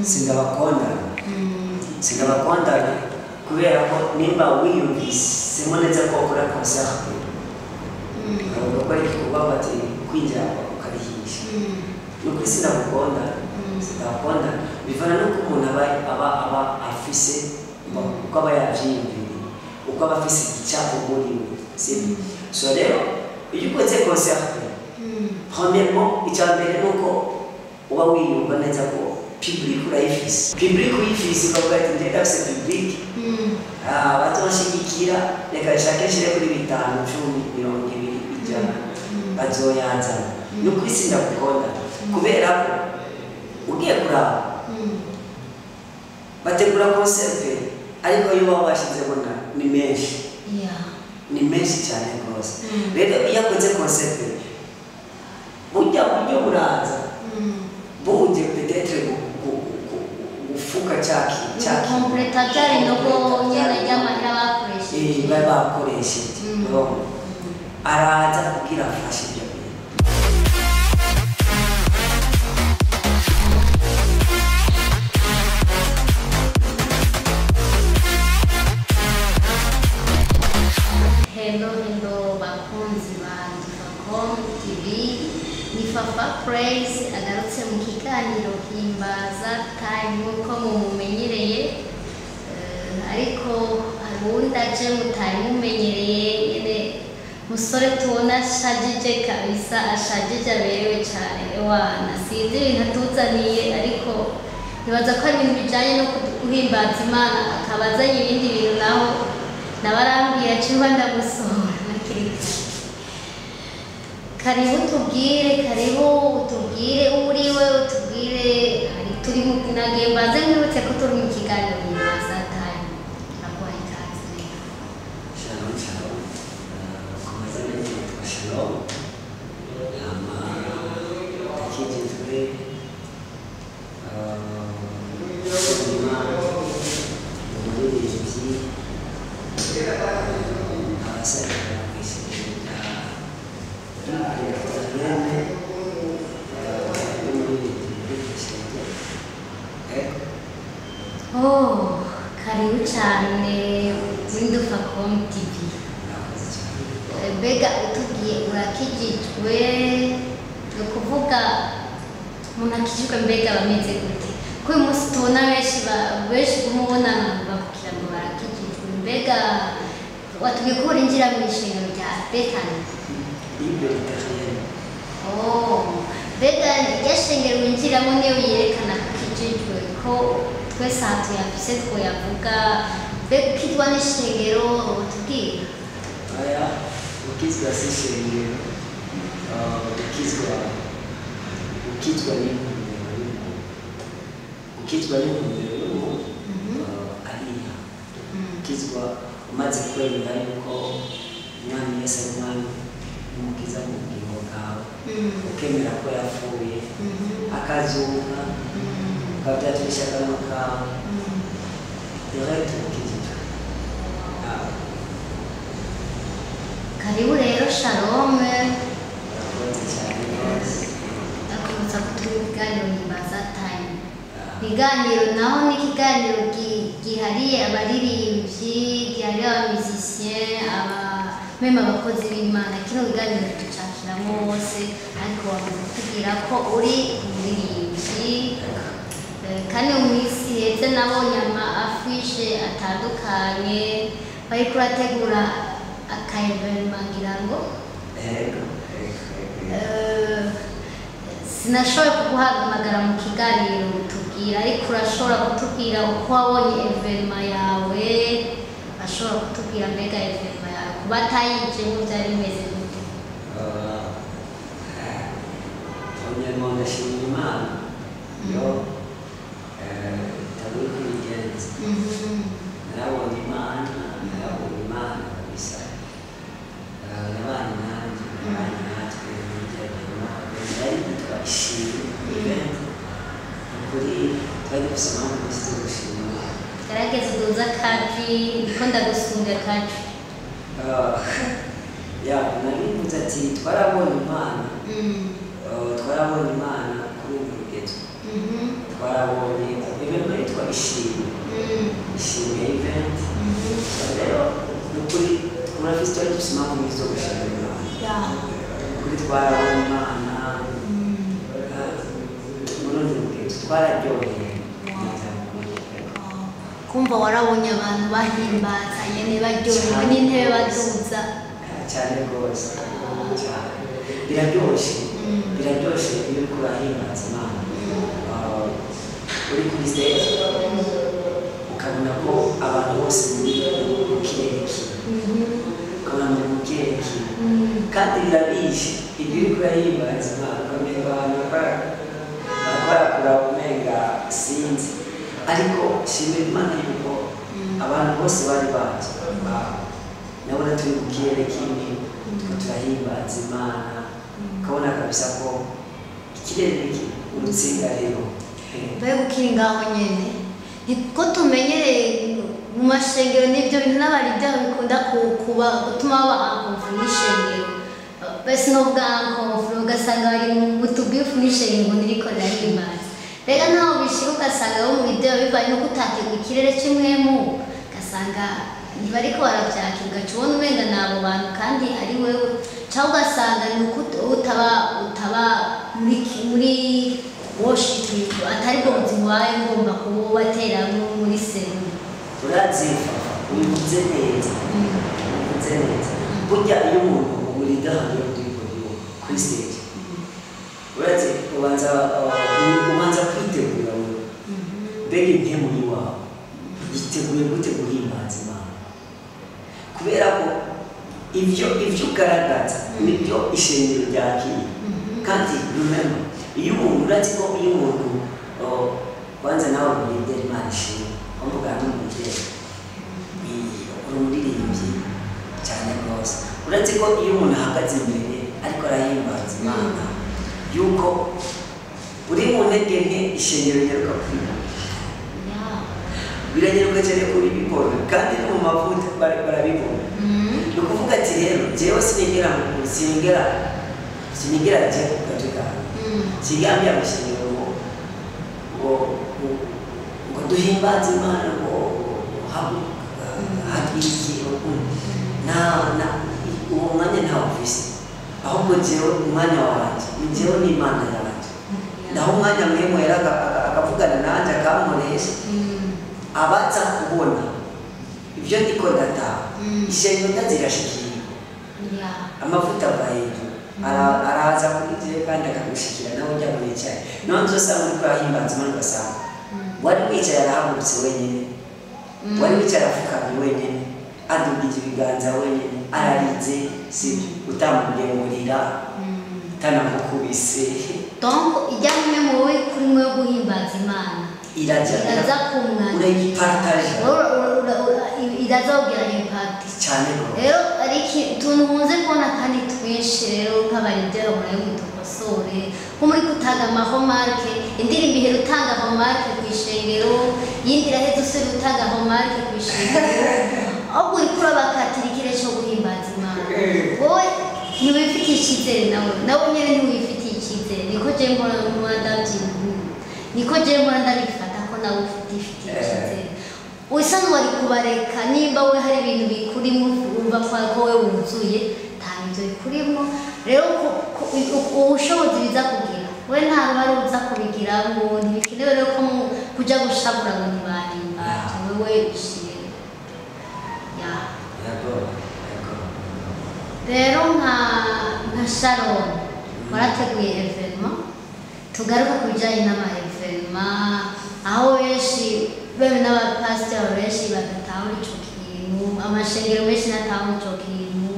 Sindabakondana, sindabakondana kubera ko nimba wiyumvisemo neza ko wakora concert, ugakora igikorwa bati kwinjira ukarihisha, ni ukuri sindagukunda, sindagukunda. Bivana n'uko umuntu aba afise, uko aba yavyiyumviriye, uko aba afise igicapo muri we, sibyo? So rero iyo ukoze concert, premièrement, icya mbere ni uko uba wiyumva neza ko public urayifise. Public uyifise, ukavuga ati njye ndafise public, bazonshigikira, reka nshake nshire kuri 5, 10, 20, 100, bazoyanzana. Ni ukuri sindagukunda kubera ko ugiye kuraba bategura concert, ariko iyo baba bashyizemo ni menshi, ni menshi cyane rwose. Rero iyo akoze concert, burya buryo buraza buje peut-être gufuka cya Completa bya binogo nyene ry'amahera bakoresheje. Bari bakoresheje. Urumva? Araza kugira afashe ibyo bintu. Hello, hello, bakunzi ba Dufacom TV, ni Fafa Praise agarutse mu kiganiro Himbaza Time nk'uko mumumenyereye. Ariko hari uwundi aje mutari mumenyereye nyene, musore tubona ashajije kabisa, ashajije, aberewe cane. Ewana, sinzi ibintu atuzaniye, ariko nibaza ko ari ibintu bijanye no guhimbaza Imana, akaba azanye ibindi bintu naho nabarambwira cyangwa ndagusohora hakiri kare. Karibu tubwire, karibu utubwire uwo uriwe, utubwire. Hari turi mu nagiye mbanze nkwibutse ko turi mu kiganiro Himbaza Time. Naguhaye ikaze rero. Shalom, shalom. Ku mazina yanjye nitwa Shalom, hama ndakijijwe, Imana, umuririmbyi, abasengera ku ishengero rya Luterane, n'umuririmbyi muri iryo shengero. Ego. Oh, karibu cyane muri Dufacom TV. Murakoze cyane. Mbega utubwiye urakijijwe, ni ukuvuga umuntu akijijwe mbega bameze gute? Ko uyu munsi tubona benshi benshi kumubona bakubwira ngo barakijijwe, mbega watubwiye ko urinjira mu ishengero rya Betani? Libre Luthérienne. Oh, mbega iryo shengero winjiramo niyo yerekana ko ukijijwe? Ko twese aha tuyafise twoyavuga, mbega ukitwa n'ishengero utubwira? Aya, gukizwa si ishengero. Gukizwa ni intumbero y'umuntu. Gukizwa ni intumbero y'umuntu. Ariha gukizwa umaze kwemera yuko Umwami Yesu ari Umwami n'Umukiza mu bugingo bwawe, ukemera ko yapfuye akazuka, ukabyaturisha akanwa kawe, direct ukijijwe. Karibu rero Shalome. Urakoze cyane rwose. Ndakwibutsa ko turi mu kiganiro Himbaza Time. Ibiganiro naho ni ikiganiro gihariye abaririmbyi, gihariye abamusicien, aba même abakozi b'Imana. Kino kiganiro tucakiramo bose, ariko wamaze kutubwira ko uri umuririmbyi. Kandi mu minsi iheze nabonye ama affiche atandukanye, bariko urategura aka événement ngira ngo. Ego. Sinashoboye kuguhamagara mu kiganiro tubwira, ariko urashobora kutubwira uko wabonye événement yawe, ashobora kutubwira mbega événement yawe kuba atayijemo byari bimeze gute? Premièrement, ndashimira Imana yo itabura uko ibigenza. Narabonye Imana, narabonye Imana kabisa. Yabanye nanjye, yabanye natwe muri rya événement. Yari yitwa Ishimwe Event. Ni ukuri twari dufise impamvu nyinshi zo gushima Imana. Gerageza uduze akaji, ndiko ndagusunga akaji. Ya, nari mvuze ati twarabonye Imana, twarabonye Imana kuri ubu rugezo. Twarabonye Ishimwe, Ishimwe event. Rero ni ukuri urafise, twari dufise impamvu nyinshi zo gushimira Imana. Kuri twarabonye Imana muri urundi rugendo, twararyoheye. Kumva warabonye abantu bahimbaza nyene, baryohewe n'intebe baduza. Cyane rwose, cyane, biraryoshe. Biraryoshe iyo uriko urahimbaza Imana, uri kuri stage, ukabona ko abantu bose muri mu kirere kimwe, ukabona muri mu kirere kimwe, kandi birabishe ibyo uriko urahimbaza Imana, ukamenga abantu bariko barakura, umenga sinzi. Ariko shimira Imana yuko abantu bose bari baje. Nabona turi mu kirere kimwe, turiko turahimbaza Imana, ukabona kabisa ko ikirere ni kimwe, urutsinga rero. Mbega ukiri ngaho nyene, niko tumenyereye mu mashengero n'ibyo bintu n'abarideri bikunda kuba gutuma baba en conflit n'ishengero, mbese novuga en conflit, ugasanga bari mu tubifu n'ishengero ngo ntiriko rirahimbaza. Mbega ntaho bishika ugasanga bo mu ideo bivanye nuko utateguye ikirere kimwemu, ugasanga ntibariko baravyakira, ugaca ubona umenga ni abo bantu kandi ari wewe, cyangwa ugasanga ni uko utaba muri worship, atari bwo buzima ubaye ugomba kuba wateramo muri cellule? Urazifa, ubivuze neza, ubivuze neza. Burya iyo umuntu umurida ahantu yo kuri podium, kuri stage, urazi ubanza kwitegura wewe. Mbega impemu iwawe yiteguye gute guhimbaza Imana? Kubera ko ivyo ugaragaza nibyo ishengero ryakira. Kandi remember, iyo umuntu, urazi ko iyo umuntu, kwanza nawe umurindera, Imana ishimwe wamugana n'umurindera, uri umuririmbyi cyane rwose. Uretse ko iyo umuntu ahagaze imbere ariko arahimbaza Imana, yuko uri mu ntege nke, ishengero rinyaruka kwibona. Biranyaruka cyane kubibona, kandi no mu mavuta barabibona. Ni ukuvuga ati rero jewe sinigera nje ku gace kawe, sinigera amashengero ngo duhimbaze Imana, ngo hatwikire na na uwo mwanya ntawo mfise. Ahubwo jewe umwanya wanje ni jewe n'Imana yanje. Naho umwanya mwemu yera akavugana nanjye, akankoresha, abaza kubona ibyo ndiko ndataha, ishengero ndazirashikirwa. Amavuta ava hejuru, araza kuri jewe kandi akagushikira nawe ujya wicaye. None uzosanga uriko urahimbaza Imana, ugasanga wari wicaye arahagurutse wenyine, wari wicaye arapfukamye wenyine, adugije ibiganza wenyine, ararize. Sibyo? Utamubwiye ngo rira, utanamukubise. Donc ijya mwe wowe kuri mwe yo guhimbaza Imana irajya. Iraza kumwanya. Urayipartaje. Iraza kugira impact. Cyane rwose. Rero ari utuntu nkunze kubona kandi twinshi rero nk'abarideri, murayo mudukosore, nko muri gutanga ama remarques, indirimbo ihera utanga remarque ku ishengero, iyindi iraheza usubira utanga remarque ku ishengero, ahubwo uriko urabakatira ikirere cyo guhimbaza Imana. Wowe ntiwifitiye icyizere, nawe nyene ntiwifitiye icyizere. Niko je mbona ndabyina, niko je mbona ndabifata ko nawe utifitiye icyizere. Usa n'uwari kubareka. Nimba we hari ibintu bikurimo, wumva ko we wuzuye, nta ibyo bikurimo. Rero ubushobozi biza kugira, we nta ruhare uza kubigiramo, ntibikenewe rero ko kuja gushavura ngo ntibahimbaje. Wewe bishire ya. Yego, yego. Rero nka Sharon warateguye événement, tugaruka ku bijyanye n'ama événements, aho benshi bebe n'abapasiteri benshi badatahura ico kintu, amashengero menshi ntatahura ico kintu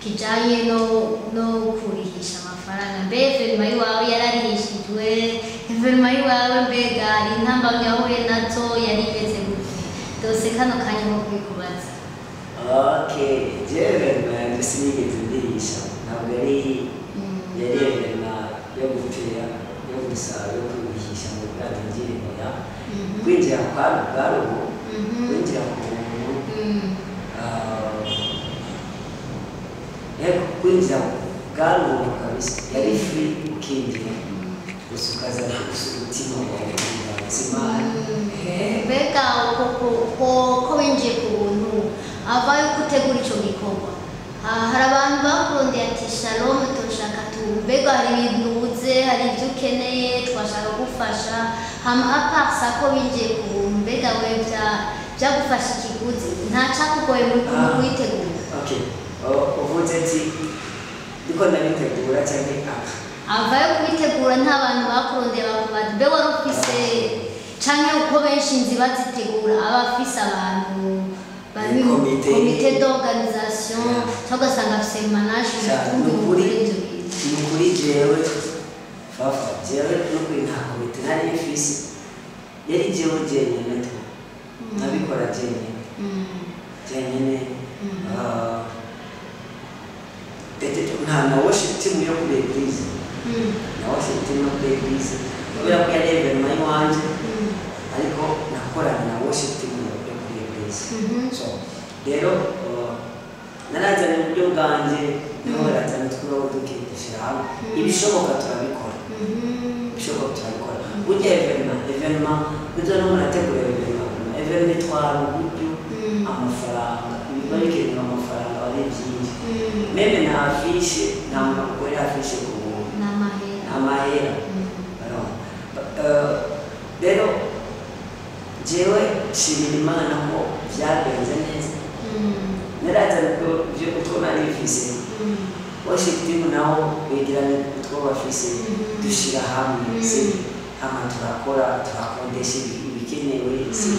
kijanye no kurihisha amafaranga. Mbe événement y'iwawe yararihishijwe? Événement y'iwawe mbega hari intambamyi yahuye nazo? Yari imeze gute? Dose kano kanya ko kubikubaza. Okay, jewe événement sinigeze ndihisha, ntabwo ari yari événement yo gupera, yo gusaba, yo kwihisha ngo bwatangire. Oya, kwinjira kwa bwari ubu, kwinjira ku buntu. Yego, kwinjira bwari ubuntu kabisa, yari free. Ukinjira gusa ukazana gusa umutima wawe uhimbaza Imana. Hari abantu bakurondeye ati Shalom turashaka mbega hari ibintu ubuze, hari ibyo ukeneye, twashaka gufasha. Hama à part ça ko binjiye ku buntu, mbega we byagufasha ikiguzi, nta cakugoye mu kuyitegura? Okay. Uvuze ati ndiko ndabitegura cyangwa apa? Avayo kubitegura, nta bantu bakurondeye bakubaza mbe wari ufise, canke uko benshi nzi bazitegura aba afise abantu bari Komite. Comité d'organisation, cyangwa ugasanga afise management Nukuri, muri ibyo bintu. Nukuri jewe Fafa, jewe nukuri nta komite nari mfise, yari jewe jenyene tu, nabikora jenyene jenyene. Peut-être nta na worship team yo kuri église, na worship team yo kuri église, kubera ko yari événement iwanje, ariko nakorana na worship team yo kuri église. So rero narazanye uburyo bwanjye, niho barazana utwabo duke dushyira hamwe, ibishoboka turabikora, ibishoboka turabikora. Burya événement nizo no murategura événement itwara uburyo, amafaranga, ibiba bikenewe, amafaranga aba ari byinshi. Même na affiche, nta muntu agukorera affiche ku buntu. N'amahera. Amahera. Rero jewe nshimira Imana ko byagenze neza. Narazanye ibyo utwo nari mfise, worship team nawo begeranye utwo bafise, dushyira hamwe, si hama turakora, turakodesha ibikenewe, si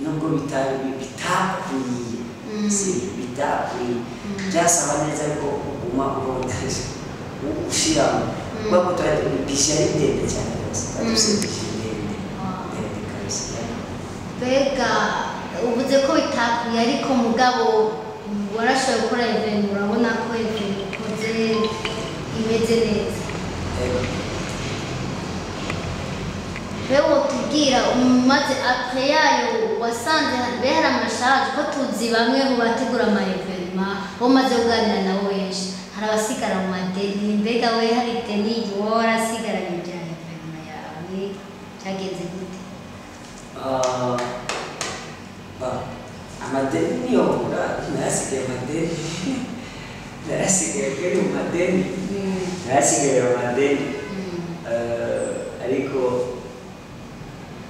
nubwo bitakwiye, si bitakwiye, byasaba neza ko uguma urodesha ushiramo, kubera ko twari budget yari ndende cyane rwose, twari dufise budget ndende ndende kabisa. Mbega uvuze ko bitakwiye, ariko mugabo warashoboye gukora événement, urabona ko événement ukoze imeze neza. Yego. Rero wotubwira, umaze après yayo wasanze be hari ama charges, ko tuzi bamwe mu bategura ama événements bo maze kuganira nabo benshi hari abasigara mu madeni. Mbega we hari deni wowe warasigaranye bya événement yawe, byagenze gute? Ah, ba, amadeni niyobura, narasigaye amadeni, narasigaye kuri mu madeni, narasigaye mu madeni. Ariko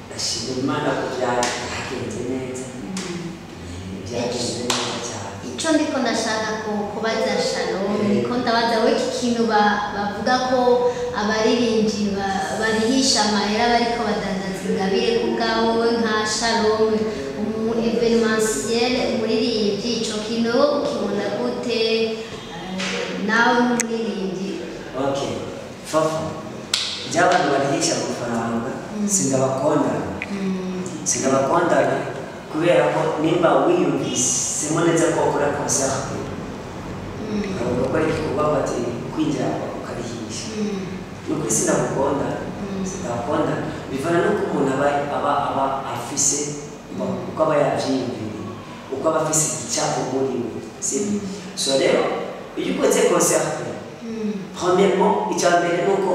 ndashima Imana ko byagenze neza, byagenze neza cyane. Icyo ndiko ndashaka kubaza Shalom, ndiko ndabaza we iki kintu bavuga ko abaririmbyi barihisha amahera bariko badandaza ingabire, ku bwawe wowe nka Shalom umu événementiel, umuririmbyi, ico kintu wowe ukibona gute? Nawe nk'umuririmbyi. Okay, Fafa, by'abantu barihisha amafaranga sindabakondana, sindabakondana, kubera ko nimba wiyumvisemo neza ko wakora concert, ugakora igikorwa bati kwinjira ukarihisha, ni ukuri sindagukunda, sindagukunda. Bivana n'uko umuntu aba afise, uko aba yavyiyumviriye, uko aba afise igicapo muri we, sibyo? So rero iyo ukoze concert, premièrement, icya mbere ni uko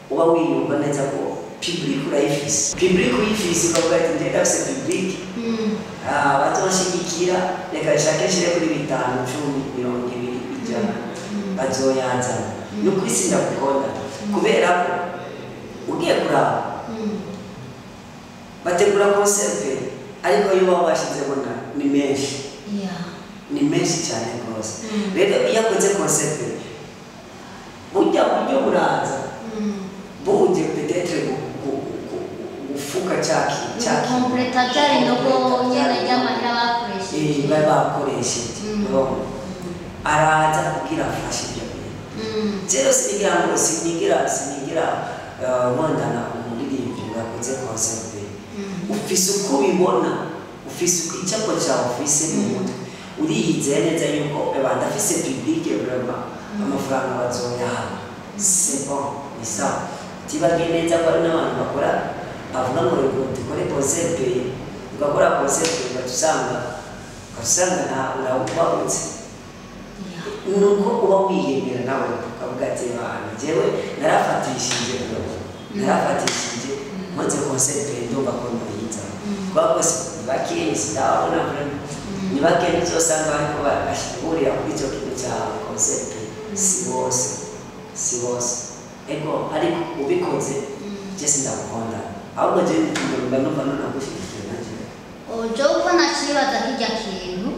uba wiyumva neza ko public urayifise, public uyifise, ukavuga ati njye ndafise public, bazonshigikira, reka nshake nshire kuri 5, 10, 20, 100, bazoyanzana. Ni ukuri sindagukunda, kubera ko ugiye kuraba bategura concert, ariko iyo baba bashizemo ni menshi, ni menshi cyane rwose. Rero iyo akoze concert, burya buryo buraza buje peut-être gufuka cya Completa bya binogo nyene ry'amahera bakoresheje. Baba bakoresheje. Urumva araza kugira afashe ibyo bintu. Rero sinigira ngo sinigira nkondana umuririmbyi ngo akoze concert. Ufise uko ubibona, ufise uko icapo cyawe ufise mu mutwe, uriyizeye neza yuko eba ndafise public, vraiment amafaranga bazoyaha, c'est bon, ni sawa. Tibagiye neza ko hari n'abantu bakora bavuga ngo reka dukore concert, ugakora concert ugaca usanga nta urawubutse. Nuko uba wiyemera nawe ukavuga ati bana jewe narafatishije bro, narafatishije, nkoze concert ndumva ko noyiza, kubera ko bakeyi sindababona vraiment. Ni bake ntuzosanga bariko bashihurira kuri icyo kintu cya concert, si bose, si bose. Ego, ariko ubikoze je sindagukunda, ahubwo je mba numva nonagushyigikiye nanje. Ojo uko nacibaza kirya kintu,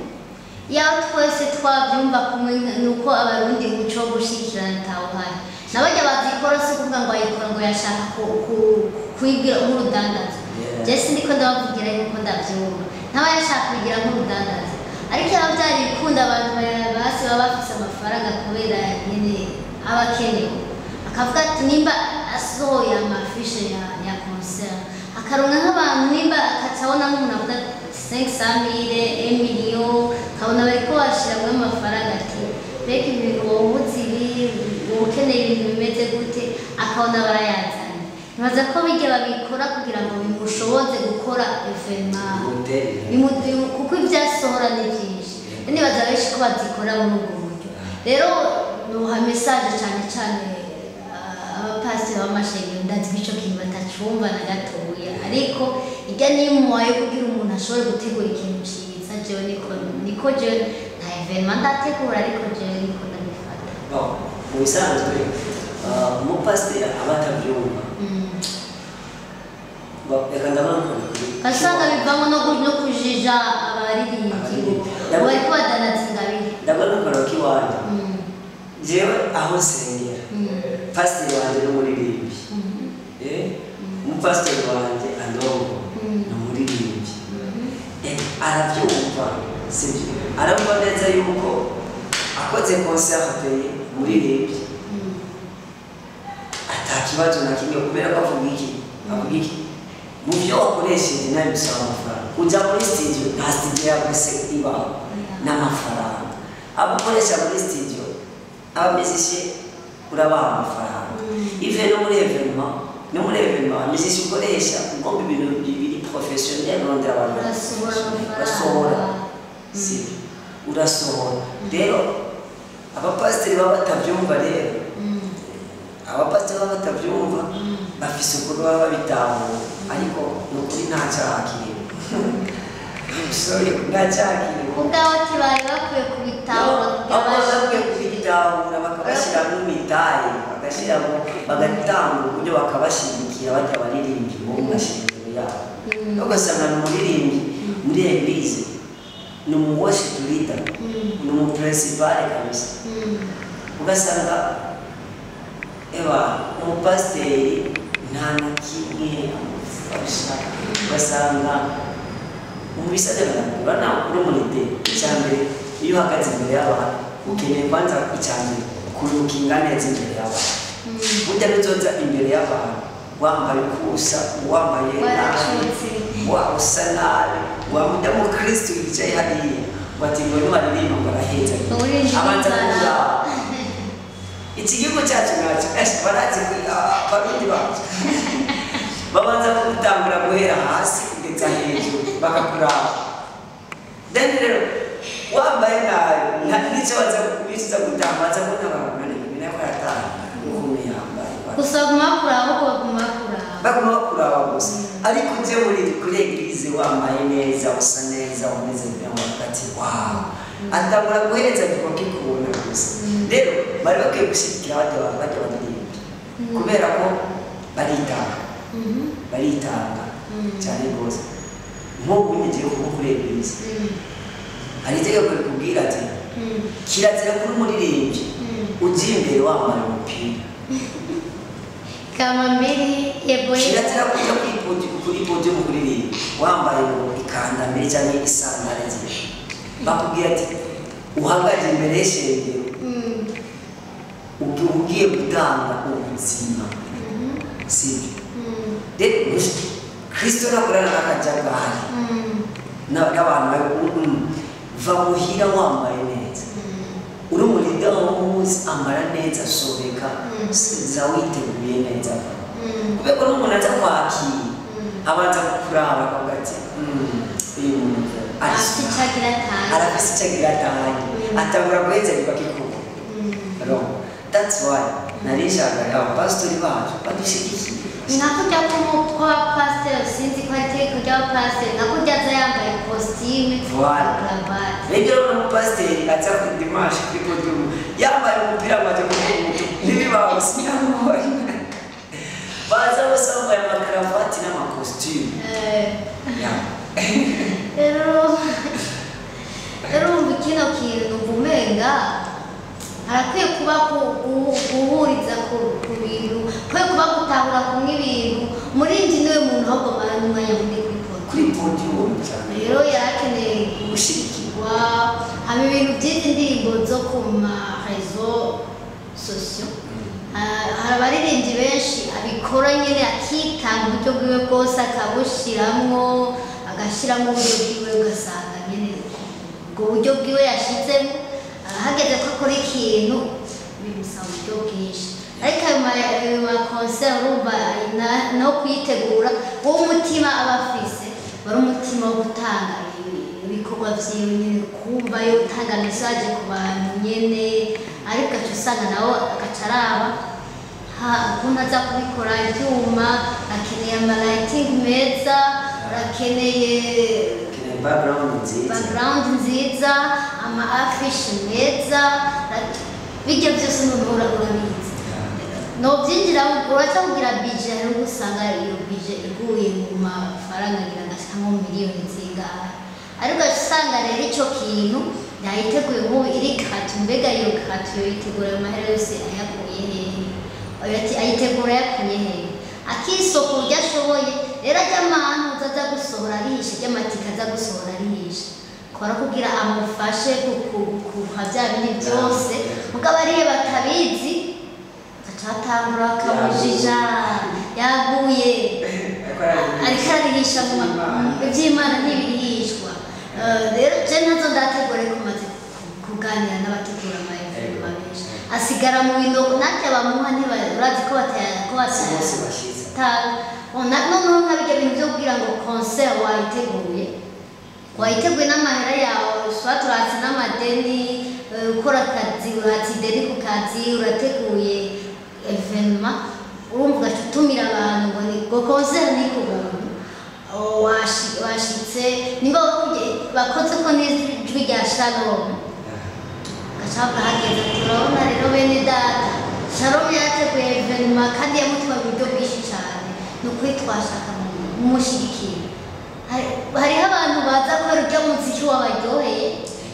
yaho twese twabyumva kumwe, nuko Abarundi muco wo gushigikirana atawuhari. N'abarya bazikora si ukuvuga ngo ayikora ngo yashaka kwigira nk'urudandazo. Je sindiko ndabavugira yuko ndavyumva, ntaba yashaka kubigira nk'urudandazo, ariko yaba byari bikunda abantu basi baba bafise amafaranga, kubera nyene aba akenewe, akavuga ati nimba asohoye amafishe ya concert akaronka nk'abantu, nimba akaca abona nk'umuntu avuga 500 mille, 1 million, akabona bariko bashiramwo amafaranga, ati mbega ibintu wowe uzi ibi, wowe ukeneye ibintu bimeze gute, akabona barayazanye. Nibaza ko bijya babikora kugira ngo bimushoboze gukora événement. Bimuterere. Kuko ibyasohora ni byinshi. Nibaza benshi ko bazikora muri ubwo buryo. Rero nuha message cyane cyane abapasiteri b'amashengero. Ndazi ko ico kintu batacumva na gatoya, ariko irya ni impuha yo kugira umuntu ashobore gutegura ikintu ciza. Jewe niko jewe nta événement ndategura, ariko jewe niko ndabifata. Bon, mu bisanzwe umupasiteri aba atabyumva. Reka ndabona ukuntu Ugasanga bivamo no kujija abaririmbyi ngo bariko badanaza ingabire. Ndabona ukuntu k'iwanjye, jewe aho nsengera, pasiteri wanjye n'umuririmbyi. Umupasiteri wanjye andongo ni umuririmbyi. Arabyumva, sibyo? Arumva neza yuko akoze concert payé umuririmbyi ata kibazo na kimwe, kubera ko avuga iki? Mu byo wakoresheje nawe bisaba amafaranga. Kujya muri studio, nta studio yaguze ibaho n'amafaranga. Abo ukoresha muri studio, abamiziki urabaha amafaranga. Ive no muri événement, no muri événement abamiziki ukoresha, ugomba ibintu biri professionnel, urondera abantu. Urasohora amafaranga. Urasohora, sibyo? Urasohora. Rero abapasiteri baba batabyumva, rero abapasiteri baba batabyumva, bafise ukuntu baba babitahura, ariko ni ukuri nta cyaha kirimo. Sorry, nta cyaha kirimo. Ubwawe ati bari bakwiye kubitahura kugira Ahubwo bakwiye bashigikire. kubitahura, bakabashyiramo imitahe, bagashyiramo, bagatanga uburyo, bakabashyigikira bajya abaririmbyi mu mashengero yabo. Ugasanga ni umuririmbyi muri église, ni umu worship leader, ni umu principal kabisa. Ugasanga eba umupasiteri nta na kimwe amufasha. Ugasanga mu bisate barakura nawe uri umuride. Icya mbere, iyo uhagaze imbere y'abantu, ukeneye kwanza, icya mbere, kurukinga neza imbere y'abantu. Burya nuzoza imbere y'abantu wambaye uko usa, wambaye nabi, Waracutse. wa usa nabi, wa mukristo yicaye hariya bati ngo niwaririmba ngo araheza, Uririmba abanza inzara. kuraba. Iki gihugu cyacu nacyo barazi Abarundi bacu babanza kugutangura guhera hasi kugeza hejuru, bakakuraba. Then rero wambaye nabi, n'icyo baza bicuza gutanga, baza kubona abantu ibintu ko yatanga ukuntu yambaye. Gusa baguma bakuraba, ahubwo baguma bakuraba. Baguma bakuraba gusa. Ariko uje muri kuri église wambaye neza, usa neza, umeze neza, ati wow, atangura guhereza kikubona gusa. Rero bari bakwiye gushyigikira bajya baririmbyi, kubera ko baritanga, baritanga cyane rwose. Nk'ubu ngiye kuba kuri église, hari itegeko rikubwira ati kirazira kuri umuririmbyi ugiye imbere wambaye umupira. Kamambiri yebo. Kirazira kujya kuri podium kuririmba wambaye ngo ikandambere cyangwa isandare nziza. Bakubwira ati uhagaze imbere y'ishengero, ugiye gutanga ubuzima, sibyo? Rero Kristo nakorana n'akajagari n'abantu bari va muhira wambaye neza. Uri umurida w'umunsi, ambara neza, sobeka, za witeguye neza, kubera ko n'umuntu aza kwakira abanza kukuraba akavuga ati uyu muntu Afite icyo agira atanga. Arafise icyo agira atahanye." Atangura guheza bikakikuba. That's why nari nshaka abapasitori bacu badushyigikiye. Nka kurya kwa pasiteri, sinzi ko ari itegeko ry'abapasiteri, nka kurya aza yambaye kositime. Voilà. Cravate. Rero n'umupasiteri aza ku dimanche kuri podium yambaye umupira wamaze kuvuga ntibibaho, sinamubonye. Baza bose bambaye amakaravati n'amakositimu. Yeah. Rero umva kino kintu, numva umenga harakwiye kuba guhuriza ku bintu, kwiye kuba gutahura kumwe ibintu. Umuririmbyi niwe muntu ahubwo amara n'umwanya munini kuri podium. Kuri podium cyane. Rero yarakeneye gushigikirwa. Haba ibintu by'izi ndirimbo zo ku ma réseaux sociaux. Hari abaririmbyi benshi abikora nyine, akitanga uburyo bwiwe bwose akabushiramwo, agashyiramo uburyo bwiwe, ugasanga nyine ubwo buryo bwiwe yashizemo, hageze ko akora ikintu bimusaba uburyo bwinshi. Ariko ayo ma concert, urumva no kuyitegura, uwo mutima aba afise wari umutima wo gutanga ibikorwa vyiwe nyene, kumva yo gutanga message ku bantu nyene. Ariko aca usanga nawe agaca araba ukuntu aza kubikora, ivyuma akeneye, ama lighting meza arakeneye, Keneye background nziza. Background nziza, ama affiche meza, bijya byose noneho urabizi, nobyinjira uraca kugira budget. Hari ubwo usanga iyo budget iguye mu mafaranga ngira ngashika nko miliyoni zingahe, ariko ugaca usanga rero ico kintu yayiteguye nk'ubu iri gratuit. Mbega iyo gratuit yoyitegura ayo mahera yose ayakuye hehe? Oya, ati ayitegura yakuye hehe? Akisoka uburyo ashoboye. Rero ajya amantu aza gusohora arihisha, ajya aza gusohora arihisha kora kugira amufashe kuha bya bindi byose. Mugabo ariye batabizi, acatangura akamujija yaguye, ariko ararihisha mu iby'Imana ntibirihishwa. Rero je ntazo ndategura, ariko maze kuganira n'abategura ama événements benshi, asigara mu binogo natwe bamuha urazi ko bataya ko Si bose bataya bashize. Noneho nka bijya bintu byo kugira ngo concert wayiteguye, wayiteguye n'amahera yawe, soit uratse n'amadeni, ukora akazi, uratse ideni ku kazi, urateguye événement, urumva ugaca utumira abantu ngo ni ngo concert ni ku buntu. Oh, washitse nimba bakoze ko n'ijwi rya Shalom, gaca hageze, turabona rero bene data, Shalom yarateguye événement kandi yamutwaye uburyo bwinshi cyane, ni ukuri twashaka mumushyigikire. Hariho abantu baza kubera urya muziki wabaryoheye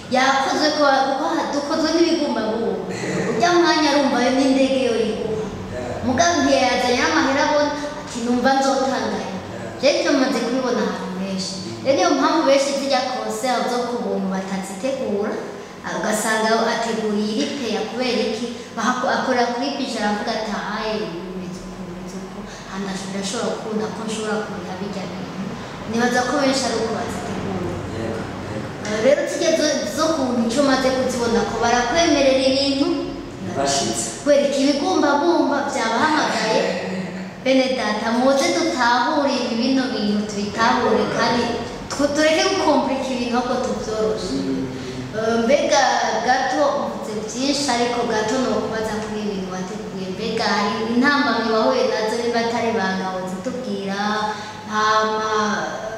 yakozwe kuko dukozwe n'ibigumbagumba, urya mwanya arumva yo n'indege yo yiguha, mugabo ntiyazanye n'amahera, abona ati numva nzotangaye. Rero tumaze kubibona ahantu henshi. Rero niyo mpamvu benshi zijya concert zo ku buntu batazitegura, ugasanga ateguriye iri peya. Kubera iki? Akorera kuri budget, aravuga ati ahaye bimeze uku, bimeze uku, hano ndashobora gukunda ko nshobora kuriha bijya bintu. Nibaza ko benshi ari uko bazitegura. Yego yego. Rero tujya zo kuntu icyo maze kuzibona ko barakwemerera ibintu Bashitse. Kwereka ibigumbagumba byabahamagaye. Bene data, muze dutahure ibi bino bintu, tubitahure kandi tureke gukomplika ibintu, ahubwo tubyoroshe. Mbega gato mvuze byinshi, ariko gato ni ukubaza kuri ibintu wateguye. Mbega hari intambamyi wahuye nazo? Niba atari ibanga wazitubwira, hama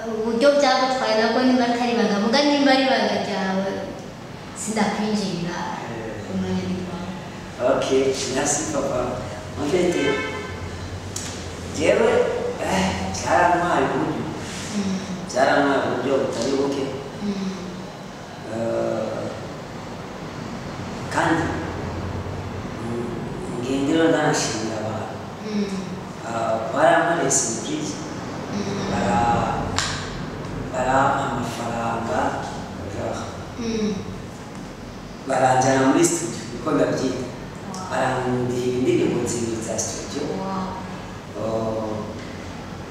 uburyo byagutwaye nabwo niba atari ibanga. Muga nimba ari ibanga ryawe sindakwinjirira, umwanya ni wawe. Ok, merci papa. En fait, jewe byarantwaye uburyo, byarantwaye uburyo butari buke. Kandi ngendera ndanashimira abantu. Barampareye surprise, barampa amafaranga, genre, baranjyana muri studio, niko ndabyita, barandira indirimbo zibiri za studio. Oh,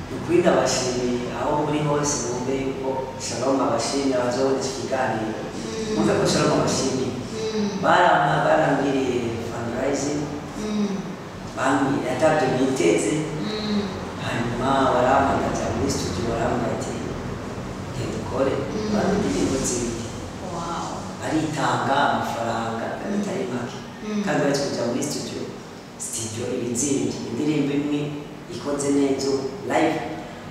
ni ukuri ndabashimiye aho muri hose, mwumve yuko Shalom abashimiye. Abazobona iki kiganiro mwumve ko Shalom abashimiye. Barambwiriye fundraising, bambwira atabyo niteze, hanyuma barampamagaza muri studio, barambwira ati genda ukore. Bampa indirimbo zibiri. Baritanga amafaranga kandi atari make. Kandi bari kujya muri studio, studio ibizimvye, indirimbo imwe ikoze neza live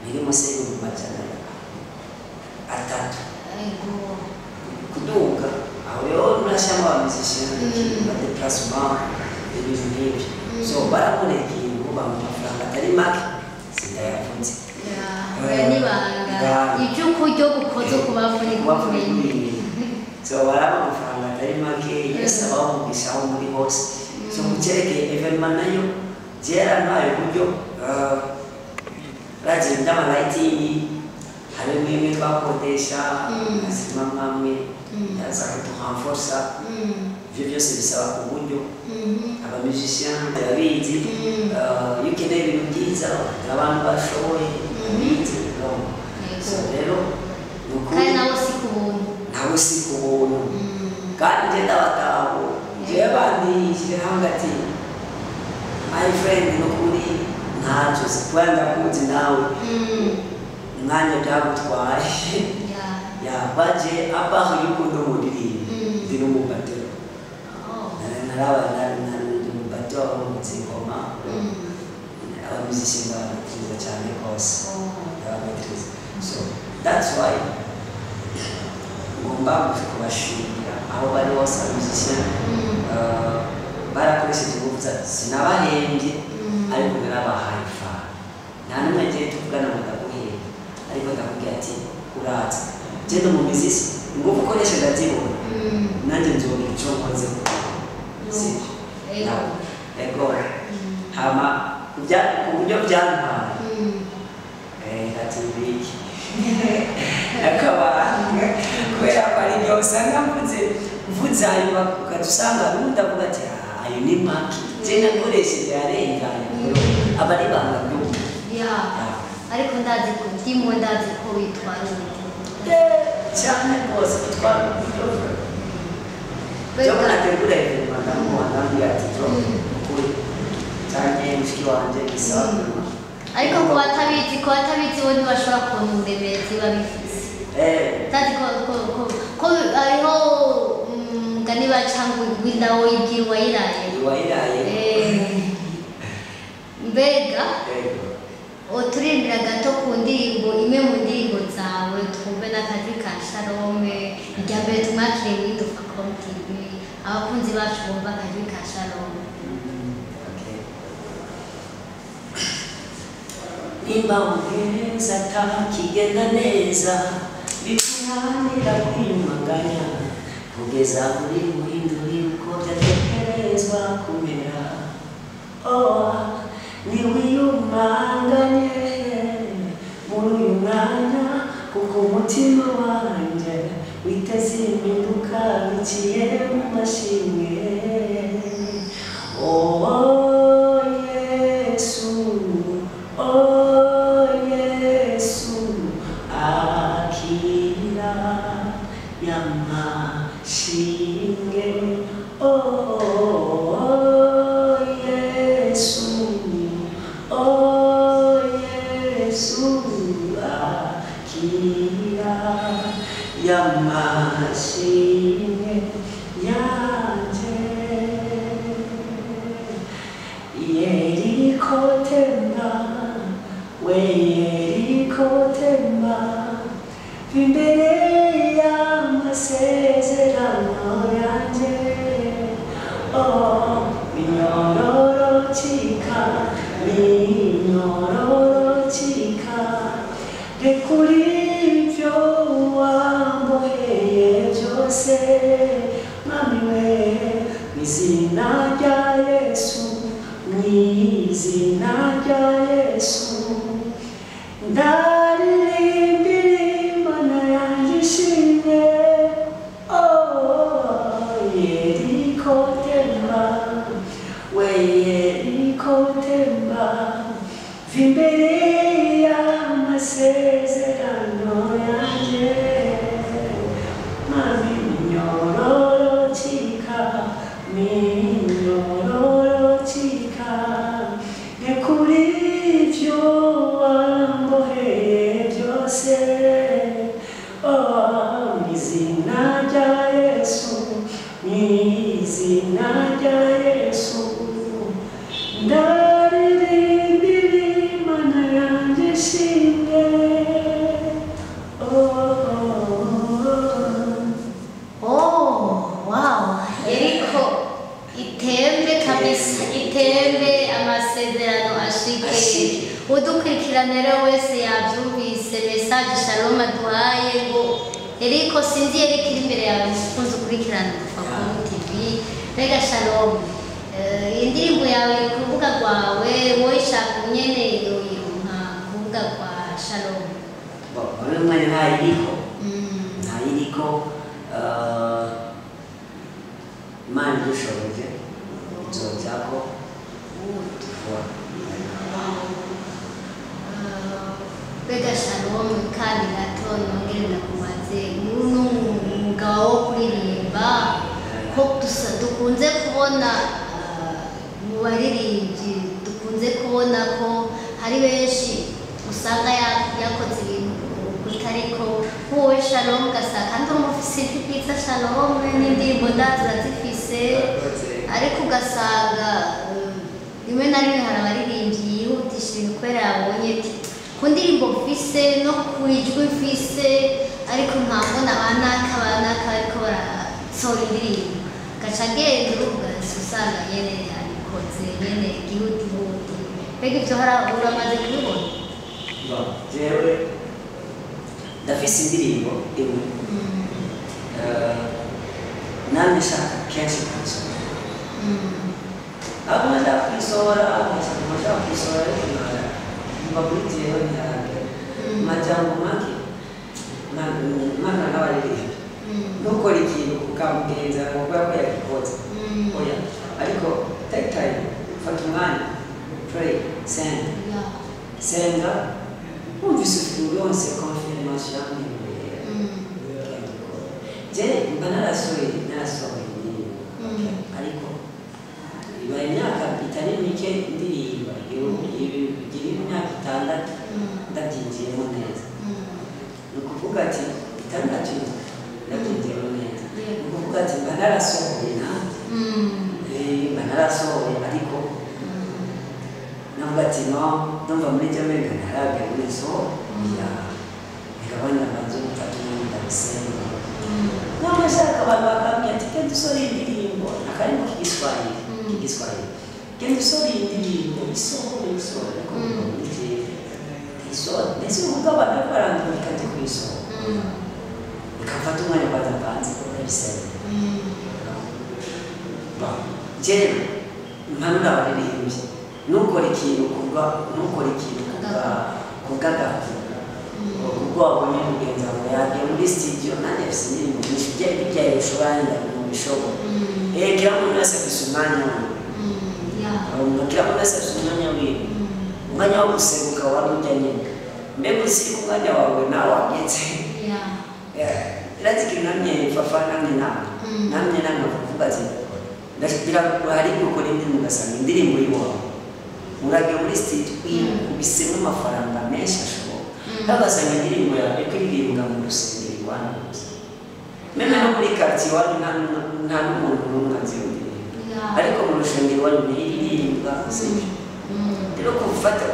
iri munsi y'300,000. Ego. Kuduga aho rero murashyiramo aba musiciens, ba déplacement, ibintu nk'ibyo. So barakora ikintu, bampa amafaranga atari make, sindayavuze. Oya, n'ibanga. Ibanga. Ibyo kurya gukoze kubafu ni kubafu ni kumenya. kumenya. So baraba amafaranga atari make. Yesu abaha umugisha aho muri hose. So ku cyerekeye événement nayo, byarampaye uburyo ragiye by'ama lighting, harimo imwe twakodesha, hazimo amwe yaza kuturenforsa. Ibyo byose bisaba uburyo. Aba musiciens barabizi. Iyo ukeneye ibintu byiza, abantu bashoboye babizi, no. So rero ni ukuri. Kandi nabo si ku buntu. Nabo si ku buntu. Kandi njye ndabataho, njyewe bandishije hamwe ati: "My friend, ni ukuri ntacyo kubera ndakuzi nawe, umwanya byagutwaye." Yabaje abaho yuko ndi umuririmbi, ndi n'umubatero. Narabaye ndi umubatero wabungutse ingoma. Aba musiciens ndabametiriza cyane rwose. Ndabametiriza, so that's why ngomba kubashimira aho bari hose, aba musiciens. Barakoresheje ingufu, sinabahembye, ariko narabahaye ifaranga. Nta n'umwe ngiye tuvugana ngo ndaguhemba, ariko ndakubwira ati: "Uraza genda mu miziki, ingufu ukoresha ndazibona, nanjye nzobona icyo nkoze." Sibyo? Ego. Ego. Hama ku buryo byantwaye, ati biki akabanga, kubera ko ari ibyo usanga mvuze mvuze, hanyuma ukajya usanga n'undi avuga ati: "Ah, ayo ni make je nakoresheje yarenganye." Aba ari ibanga ry'umuntu. Ariko ndazi ko ndimo, ndazi ko witwara uburyo. Cyane rwose, bitwara uburyo. Cyo nategura événement, ndamuha, ndambwira ati: "Bro, ukuri cyane mushiki wanje bisaba." Ariko ku batabizi bo ntibashobora kubona uburemere ziba bifise. Ndazi ko hariho umugani baca ngo inda woyibwira uwayiraye. Iwayiraye. Mbega uturirimbira gato ku ndirimbo, imwe mu ndirimbo zawe, twumve n'akajwi ka Shalome. Irya mbere tumwakire muri Dufacom TV, abakunzi bacu bumva akajwi ka Shalome. Okay. Nimba umugenzi atakigenda neza, bikunanira kwiyumanganya kugeza muri muhinduri uko byatekerezwa kumera, oh, niwiyumanganye muri uyu mwanya, kuko umutima wanjye witeze impinduka biciye mu mashimwe. Oh Yesu, oh Yesu, akira y'amashimwe. Oh Yesu, oh Yesu, akira y'amashimwe yanje. Yeriko temba, we Yeriko temba, imbere y'amasezerano yanje. Oh, minyororo cika, minyororo cika, rekura ibyo wamboheye byose, mwami we, mu izina rya Yesu, mu izina rya Yesu. Ndaririmbira Imana yanjye ishimwe. Oh Yeriko temba, we Yeriko temba, va imbere y'amasezerano yanjye, mami. Minyororo cika, minyororo cika, rekura ibyo wamboheye byose. Oh, mu izina rya Yesu, mu izina rya Yesu. Ndaririmbira Imana yanjye ishimwe. Udukurikirana rero wese yabyumvise message Shalom aduhaye ngo Eriko, sinzi Eriko iri imbere yawe, mukunzi ukurikirana Dufacom TV. Mbega Shalom, indirimbo yawe iri ku rubuga rwawe, wowe ishaka nyene yoyironka ku rubuga rwa Shalom? Bon, muri uyu mwanya ntayiriko. Ntayiriko. Imana idushoboje nzojako vuba. Mbega Shalom, kandi gato nongere ndakubaze, ni umwuga wo kuririmba ko dusa dukunze kubona, mu baririmbyi dukunze kubona ko hari benshi usanga yakoze ibintu kutariko wowe Shalom, ugasanga kandi umufise ijwi ryiza Shalom, n'indirimbo ndazi urazifise, ariko ugasanga rimwe na rimwe hari abaririmbyi yihutisha ibintu kubera yabonye ati ku ndirimbo mfise no ku ijwi mfise, ariko nkabona banaka banaka bariko barasohora indirimbo, gaca agenda urubuga usanga nyene yabikoze nyene gihutihuti. Mbega ivyo uramaze kubibona? Bon, jewe ndafise indirimbo imwe. Namye nshaka kenshi kuyisohora, ahubwo ndashaka kuyisohora, nkashaka kuyisohora, ariko mba muri jewe ntiharagera. Majambo make, mana n'abaririmbyi, ntukore ikintu ukamugenza ngo kubera ko yagikoze. Oya, ariko take time, fata umwanya, pray, senga. Senga, wumvise uronse confirmation yamwemerera, genda ukore. Je mba narasohoye indirimbo, ariko ibaye imyaka itari mike ndirimba, igira imyaka 6 ndabyinjiyemo neza. Ni ukuvuga ati 6 ndabyinjiyemo neza, ni ukuvuga ati mba narasohoye nanjye. Mba narasohoye, ariko navuga ati no, ndumva muri jye amenga ntarabwira muri so ya reka mbanze gufata umwanya ndabisenga. N'amashaka abantu bakambwira ati genda usore indirimbo, akarimbo k'igiswahili, k'igiswahili, genda usore indirimbo, isohore, isohore, ariko muri jewe isohore, ndetse uvuga abantu bariko barandungika nje kuyisohora, reka mfate umwanya kwanza mbanze ndabisenga. Bon, jewe mpanura abaririmbyi, ntukore ikintu kubwa, ntukore ikintu kubwa kubw'agahu, kuko wabonye mugenzi wawe yagiye muri studio. Nanjye mfise indirimbo nyinshi, bijya bishobora ndabishobora. Kila muntu wese afise umwanya wiwe. Kila muntu wese afise umwanya wiwe, umwanya wo guseruka wari ujya nyine. Mbega uzi ko umwanya wawe nawe wageze? Irazi ikintu namye fafa, namye nama, namye nama kuvuga ati hari gukora indirimbo, ugasanga indirimbo y'iwawe uragiye muri studio uyikubisemo amafaranga menshi ashoboka, ariko ugasanga indirimbo yawe iriko iririmbwa mu rusengero iwanyu gusa, même no muri quartier iwanyu nta n'umuntu n'umwe azi iyo ndirimbo, ariko mu rusengero iwanyu niho iririmbwa, sibyo? Rero gufata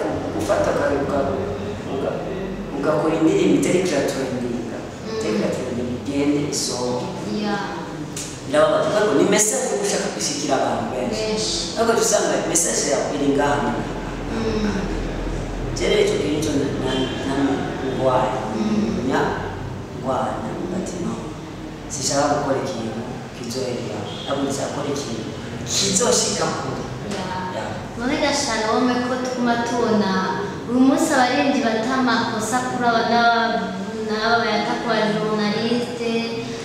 ugakora indirimbo itari kiratrendinga, itari kiratrendinga, igende isohoke, birababaza kuko ni message uba ushaka gushikira abantu benshi, ariko usanga message yawe iri ngaha. Rero icyo kintu cyo ngwanya ngwanya ati no, sinshaka gukora ikintu kizoherera, ahubwo ndashaka gukora ikintu kizoshika kure. None ga Shalom, ko tuguma tubona uyu munsi abaririmbyi bata amakosa kuri aba n'aba, bayata ku ba journaliste,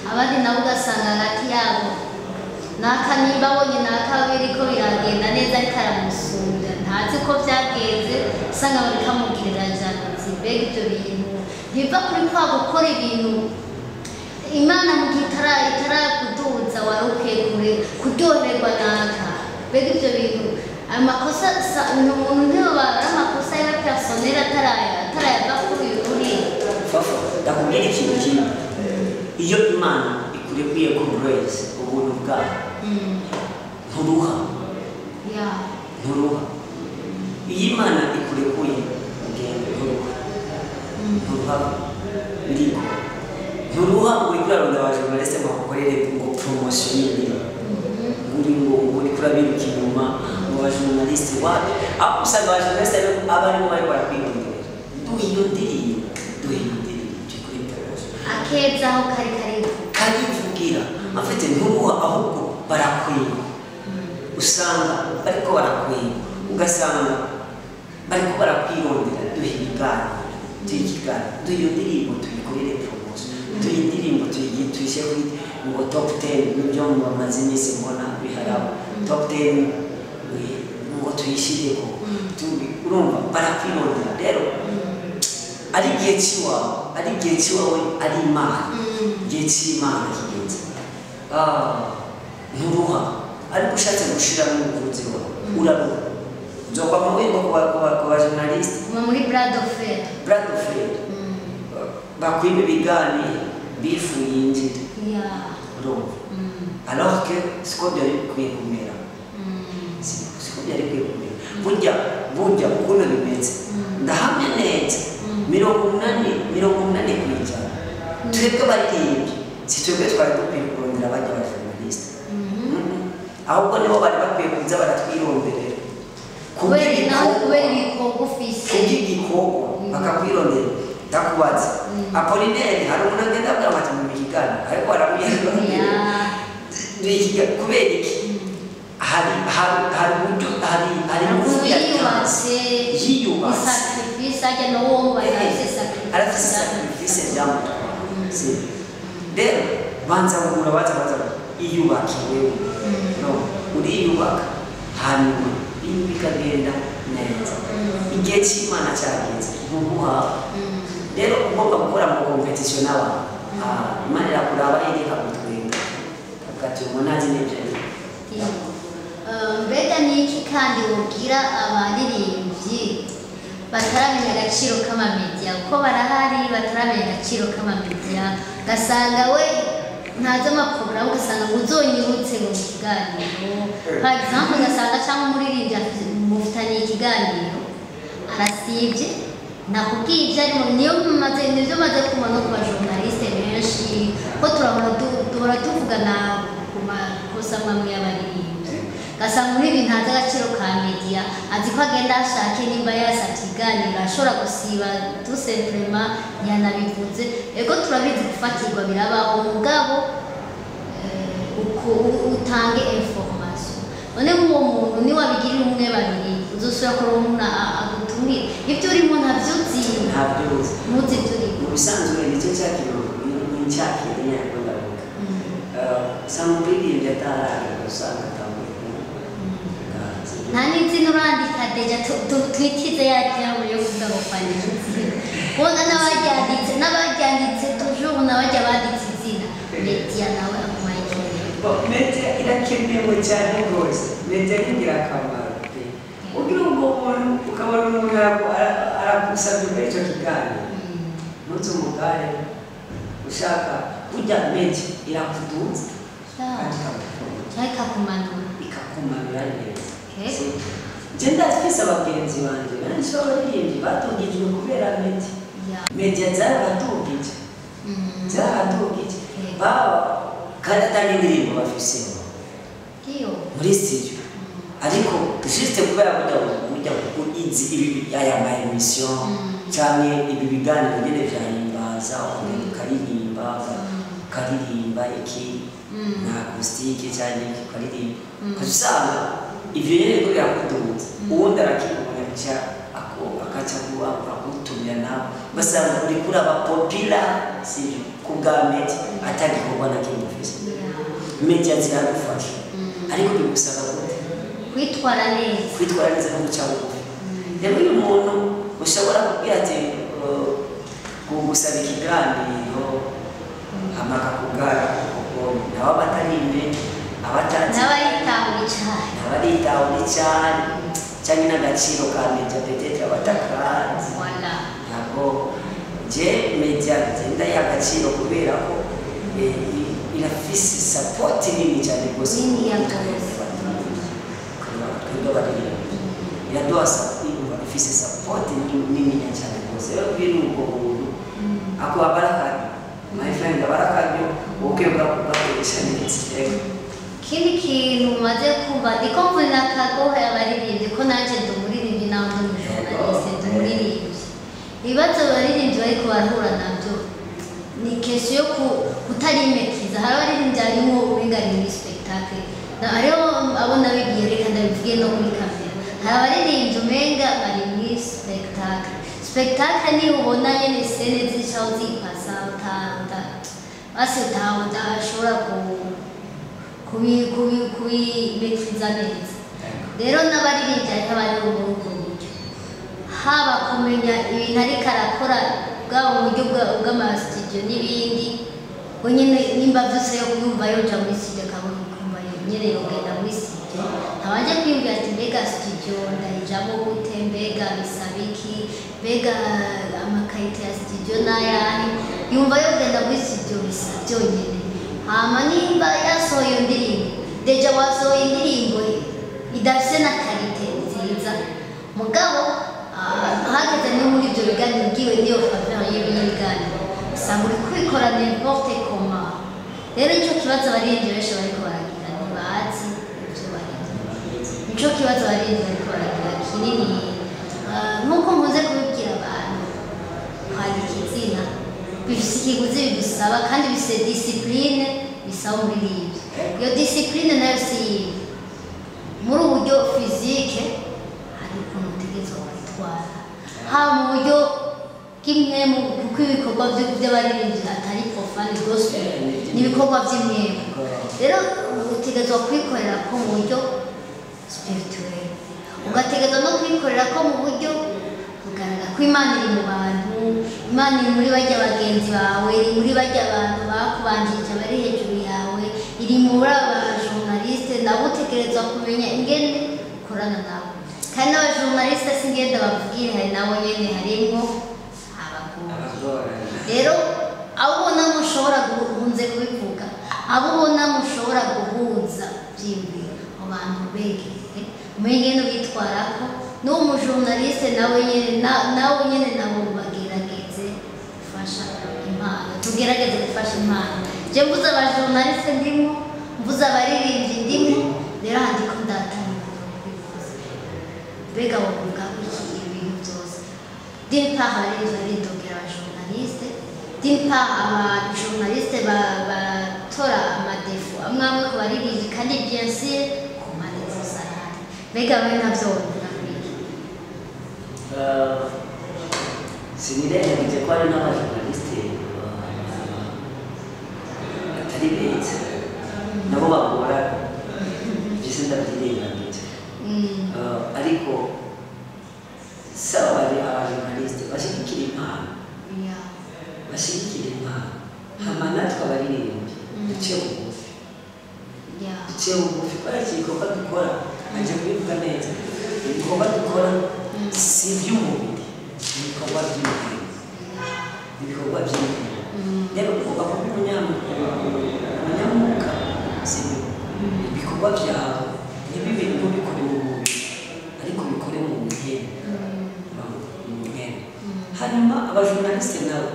abandi nabo ugasanga hagati yabo naka nimba abonye naka biriko biragenda neza ariko aramusumbya, ntazi ko byagenze, usanga bariko amugirira jalousie. Mbega ibyo bintu ntiva kuri kwa gukora ibintu Imana mu gihe itarakuduza wari ukwiye kure kuryoherwa naka? Mbega ibyo bintu, ayo makosa ni umuntu ntiyoba ari amakosa yiwe personnel atarayava kuri uyu uriya? Fafa, ndakubwira ikintu kimwe: iyo Imana ikurekuye ko grace, ubuntu bwayo, nturuha. Nturuha. Iyo Imana ikurekuye ugenda, nturuha. Nturuha, birikora, nturuha. Uriko urarondera aba journaliste ngo bagukorere ngo promotion y'indirimbo, uri ngo uriko urabiruka inyuma ngo Abajournaliste wapi, aho usanga abajournaliste aba arimo bariko barakwirondera: "Duha iyo ndirimbo, duha iyo ndirimbo tuyikore promotion." Akeza aho kari karivu. Karivugira afite nturuha, ahubwo barakwiba. Usanga bariko barakwiba, ugasanga bariko barakwirondera: "Duha ibiganiro, duha ikiganiro, duha iyo ndirimbo tuyikorere promotion, duha indirimbo tuyishyire kuri ngo top 10." Nibyo bamaze iminsi mbona biharaba top 10 ngo tuyishyireko. Urumva barakwirondera. Rero ari igihe cy'iwawe, ari igihe cy'iwawe, ari Imana, igihe cy'Imana kigeze. Nturuha, ariko ushatse gushiramo umuvuzi wawe uraruha, uzokwama wimba ku ba journaliste. Guma muri bras de fer. Bras de fer, bakwima ibiganiro, bifu yinjira. Urumva, alors que siko byari bikwiye kumera. Siko byari bikwiye kumera. Burya ukuntu bimeze, ndahamya neza 80% twebwe abaririmbyi si twebwe twari dukwiye kurondera abajya ba journaliste. Ahubwo nibo bari bakwiye kuza baratwironderera. Kubera nawe, kubera ibikorwa ufise. Kubw'igikorwa bakakwirondera. Ndakubaza, Apolinere, hari umuntu agenda abwira ati mu kiganiro, ariko aramwirondera kubera iki? Hari uburyo, hari ingufu yatanze. Yiyubatse. Yiyubatse. Sacrifice ajya no wowe arafise sacrifice. Arafise sacrifice byamutwara. Si rero banza kugura, banza iyubake wewe. No uriyubaka, hanyuma ibintu bikagenda neza. Igihe cy'Imana cyageze ntubuha. Rero ugomba gukora mu competition n'abantu. Imana irakuraba iri ikagutwenga, ati umuntu azi n'ibyo ari. Mbega ni iki kandi wubwira abaririmbyi bataramenya agaciro k'amamediya? Kuko barahari bataramenya agaciro k'amamediya, ugasanga we ntazi amaporogaramu, ugasanga ngo uzonyibutse ngo mu kiganiro, par exemple, ugasanga cyangwa umuririmbyi mufitaniye ikiganiro arasibye, nakubwiye ibyo arimo. Niyo maze, nibyo maze kumva no ku bajournaliste benshi, ko turahora duhora tuvugana ku makosa amwe y'abaririmbyi, ugasanga muri ibi ntazi agaciro ka media, azi ko agenda ashake nimba yasabye ikiganiro ashobora gusiba tout simplement, ntiyanabivuze. Ego, turabizi, gufatirwa birabaho, mugabo uko utange information. None nk'uwo muntu niwabigirira umwe, babiri, uzosubira kureba umuntu agutumire ibyo urimo ntabyo uzi. Ntabyo uzi. Ntuzi ibyo urimo. Mu bisanzwe nicyo cyakintu ni cyakintu nyarwo ndavuga. Usanga umuririmbyi atararira, usanga atanguye kunywa. Nta n'izina urandika déjà, twitize yajyamo yo kuvuga ngo kwandika izina, ubona n'abaryanditse toujours, n'abajya banditse izina, media nawe aguma ayikeneye. Media irakenewe cyane rwose, media ni ingirakamaro pe. Ugira ubwo buntu ukabona umuntu aragusabye muri icyo kiganiro, ntuze umugare ushaka. Burya media irakuduza kandi ikagufunga. Cyangwa ikakumanura. Ikakumanura neza. Okay. Nje ndafise abagenzi banje benshi b'abaririmbyi batungijwe kubera media. Media zarabatungije, zarabatungije. Baba kandi atari indirimbo bafise Iyo. muri studio, ariko juste kubera burya izi ibi aya ma émission canke ibi biganiro nyene vyahimbaza, ukagenda ukaririmba, ukaririmba iki na acoustique canke iki, ukaririmba, ukaca usanga ivyo nyene biriko birakuduza. Uwundi arakibona, aca akaca agutumira, nawe ugasanga uriko uraba populaire, sivyo, ku bwa media atagikorwa na kimwe ufise. Media ziragufasha, ariko bigusaba gute? Kwitwara neza. Kwitwara neza no guca bugufi. Rero uyu muntu ushobora kubwira ati kugusaba ikiganiro, hama akakugara, kuko nawe aba atarime, aba atazi. N'abayitahuye cyane. Aba aritahure cyane, cyangwa n'agaciro ka media peut-être aba atakazi. Voilà. Ntabwo je media ngenda agaciro kubera ko irafise support nini cyane rwose. Nini ya rwose. Twebwe abaririmbyi iraduha ifise support nini cyane rwose. Rero biri ubwo buntu ako aba ari akaryo, my friend, aba ari akaryo ukwiye kugakoresha neza. Yego. Ikindi kintu maze kumva ndiko mvunira akagohe abaririmbyi, ko nanje ndi umuririmbyi, naho ndi umujournaliste, ndi umuririmbyi. Ibibazo abaririmbyi bariko barahura navyo ni question yo kutarimekiza. Hari abaririmbyi harimwo umenga ni muri spectacle. Hariho abo nabigiye, reka ndabivuge no kuri kamera, hari abaririmbyi umenga bari muri spectacle. Spectacle niyo ubona nyene scène zicaho zipasa, basi udashobora kubimetriza neza. Rero n'abaririmbyi hariho abari muri ubwo buryo, haba kumenya ibintu ariko arakora bwaba mu buryo bw'amasitudiyo n'ibindi. We nyene nimba vyose yo kuyumva yoja muri studio, akabona kumva nyene yogenda muri studio, ntabanje kwiyumvira ati: "Mbega studio ndayijamo gute? Mbega bisaba iki? Mbega ama qualité ya studio n'ayahe?" Yumva yogenda muri studio bisa byonyene. Hama nimba yasohoye iyo ndirimbo, déjà wasohoye indirimbo idafise na qualité nziza. Mugabo hageze no muri ibyo biganiro, ugiwe n'iyo faveur y'ibiganiro, usanga uri kubikora n'importe comment. Rero nicyo kibazo abaririmbyi benshi bariko baragira, ntibazi ivyo barimo. Nico kibazo abaririmbyi bariko baragira kinini. Nk'uko nkunze kubibwira abantu, kwandika izina bifise ikiguzi bigusaba, kandi bifise discipline bisaba umuririmbyi. Iyo discipline nayo si yiwe. Muri ubu buryo physique, hari ukuntu utegerezwa kwitwara, haba mu buryo bw'impwemu, kuko ibikorwa by'abaririmbyi atari profane gospel, ni ibikorwa by'impwemu. Rero utegerezwa kwikorera ko mu buryo spirituel, ugategerezwa no kwikorera ko mu buryo bugaragara ko Imana iri mu bantu, Imana iri muri bajya bagenzi bawe, iri muri bajya abantu bakubanjirije bari hejuru yawe, iri muri aba journaliste nabo. Utegerezwa kumenya ingene ukorana nabo, kandi n'abajournaliste si ngenda bavugire, hari nabo nyene harimwo abagore. Abagorana. Rero abo ubona mushobora guhunze kubivuga, abo ubona mushobora guhuza byiyumviro, abo bantu begere, umenye ingene ubitwarako. N'uwo mujournaliste nawe nyene nawe nyene, nabo bagerageze gufasha impano, tugerageze gufasha impano. Je mvuze abajournaliste ndimo, mvuze abaririmbyi ndimo. Rero aha ndiko ndatanga kwivuza, mbega wovuga iki ibintu byose? D'une part abaririmbyi baridogera abajournaliste, d'une part abajournaliste batora ama défauts amwe amwe ku baririmbyi, kandi bien sûr ku mpande zose arahari. Mbega we navyo wovuga kwiki? Sinirengagije ko hari n'abajournaliste batari beza, nabo bagorana, ibyo ndabyirengagije. Ariko saba bari abajournaliste bashyigikira impano, bashyigikira impano, hama natwe abaririmbyi duce bugufi, duce bugufi, kubera iki gikorwa dukora, aje kubivuga neza, ibikorwa dukora si iby'umubiri, ni ibikorwa by'umubiri, ibikorwa by'umubiri. Rero ugomba kuba umunyamwuka, sibyo? Ibikorwa byawe ntibibe ntubikore mu mubiri, ariko ubikore mu mpwemu, mu mpwemu. Hanyuma abajournaliste nabo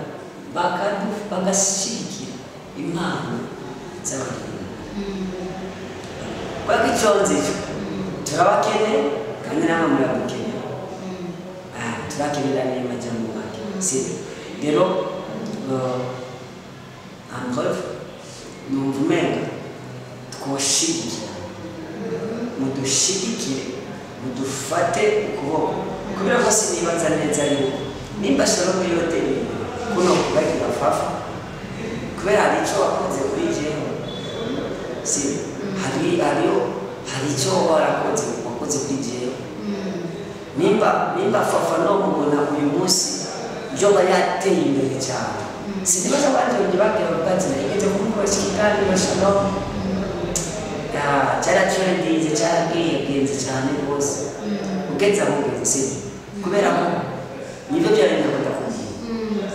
bagashyigikira impano z'abaririmbyi, kubera ko icyo nzi cyo turabakeneye, kandi namwe muradukeneye. Turakeneraniye amajambo make, sibyo? Rero en bref, numva umenga twoshigikira, mudushigikire, mudufate ukuboko, kubera ko sinibaza neza yuko nimba Shalom yoteye imbere kuno kubagira Fafa, kubera hari icyo wakoze kuri jewe, si hari hariyo hari icyo warakoze, wakoze kuri jewe. Nimba Fafa no mubona uyu munsi yoba yateye imbere cyane, sinibaza abandi bagira bavuga ati: "Nageze kumukoresha ikiganiro Shalom, cyaratrendinze, cyarabwiye cyane rwose, ugeze aho ugeze." Si kubera ko nibyo byari ndakunda kubwira,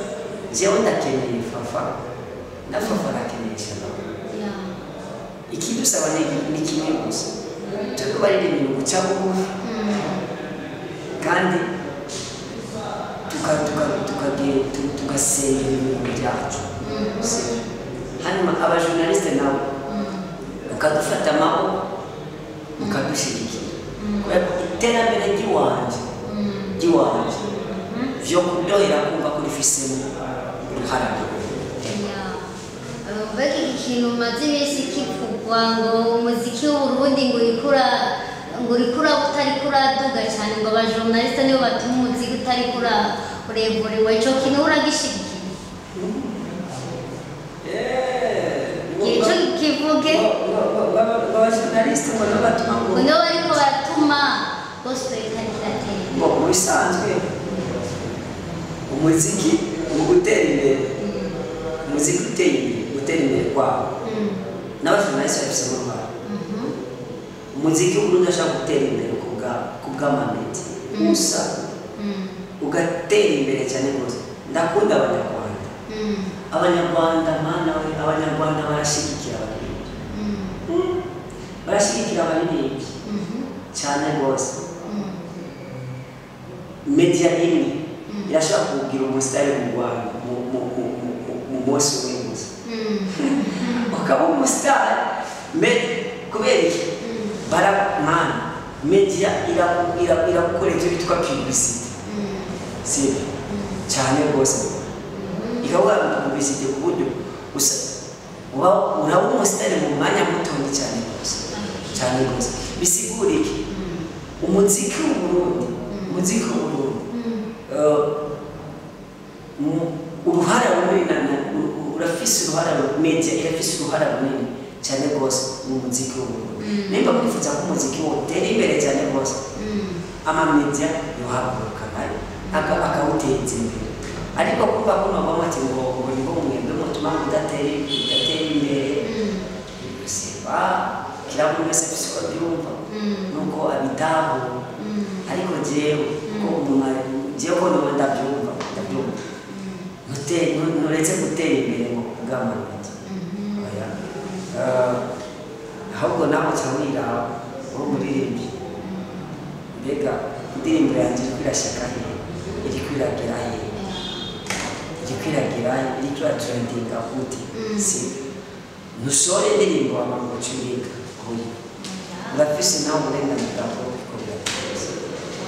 jewe ndakeneye Fafa na Fafa arakeneye Shalom. Ikidusaba ni kimwe gusa, turi baririmba guca bugufi, kandi tugasengera ibintu byacu. Sibyo? Hanyuma abajournaliste nabo Mukadufata amaboko, mukadushyigikira, kubera ko iterambere ry'iwanje vyo kuryohera kumva ko rifisemo uruhara. Mbega iki kintu umaze iminsi kivugwa ngo umuziki w'Uburundi ngo urikura utariko uraduga cyane, ngo abajournaliste nibo batuma umuziki utariko urevurewe, ico kintu uragishigikiye? Ico kivuge abajournaliste ngo nibo batuma ngo nibo bariko baratuma gospel itariko iratera. Ngo mu bisanzwe umuziki mu gutera imbere, umuziki uteye imbere, gutera imbere kwawo n'abajournaliste babifisemo uruhara. Umuziki w'Uburundi ashaka gutera imbere ku bw'amamedi gusa, ugatera imbere cyane rwose. Ndakunda Abanyarwanda, Abanyarwanda mana we, Abanyarwanda barashyigikira abaririmbyi, barashyigikira abaririmbyi cyane rwose. Media imwe irashobora kugira umusitari mu Rwanda mu munsi umwe gusa, ukaba umusitari. Kubera iki? Mana, media irakora icyo bitwa publicity, sibyo? Cyane rwose ikabura publicity ku buryo uraba umusitari mu mwanya mutoya cyane rwose, cyane rwose. Bisigura iki? Umuziki w'Uburundi, umuziki w'Uburundi uruhara runini, urafise uruhara, media irafise uruhara runini cyane rwose mu muziki w'Uburundi. Nimba mwifuza ko umuziki wotera imbere cyane rwose, amamedia yohaguruka nayo akawuteza imbere. Ariko kumva ko nabona ati ngo nibo mwebwe mutuma mudatera imbere, siba kila muntu wese afise uko abyumva nuko abitahura. Ariko jewe ko umuntu jewe ko noba ndabyumva nturetse gutera imbere ngo kubw'amanota, oya. Ahubwo nawe uca wiraba uri umuririmbyi, mbega indirimbo yanjye iriko irashika hehe, iriko iragera hehe, iriko iragera hehe, iriko iratrendinga gute? Si ntusohore indirimbo wama ngo uce uyireka, oya. Urafise nawe uburenganzira bwo kubikorera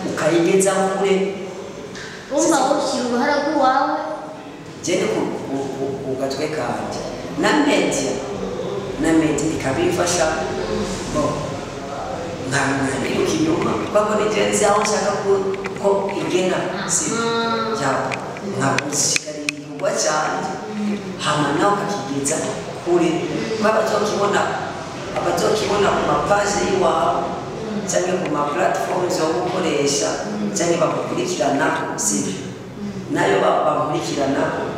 ukayigeza kure. Umva ushyira uruhara rw'iwawe. Jene ku gatwe kanje na media ikabimfasha bo nkabiruka inyuma kuko ni je nzi aho nshaka ko igera, si yawe nkagushikariza igikorwa canje, hama nawe ukakigeza kure, kuko abazokibona ku mapaje y'iwawe cyangwa ku ma platforms yo gukoresha cyangwa bagukurikirana, sibyo? Nayo bakurikirana,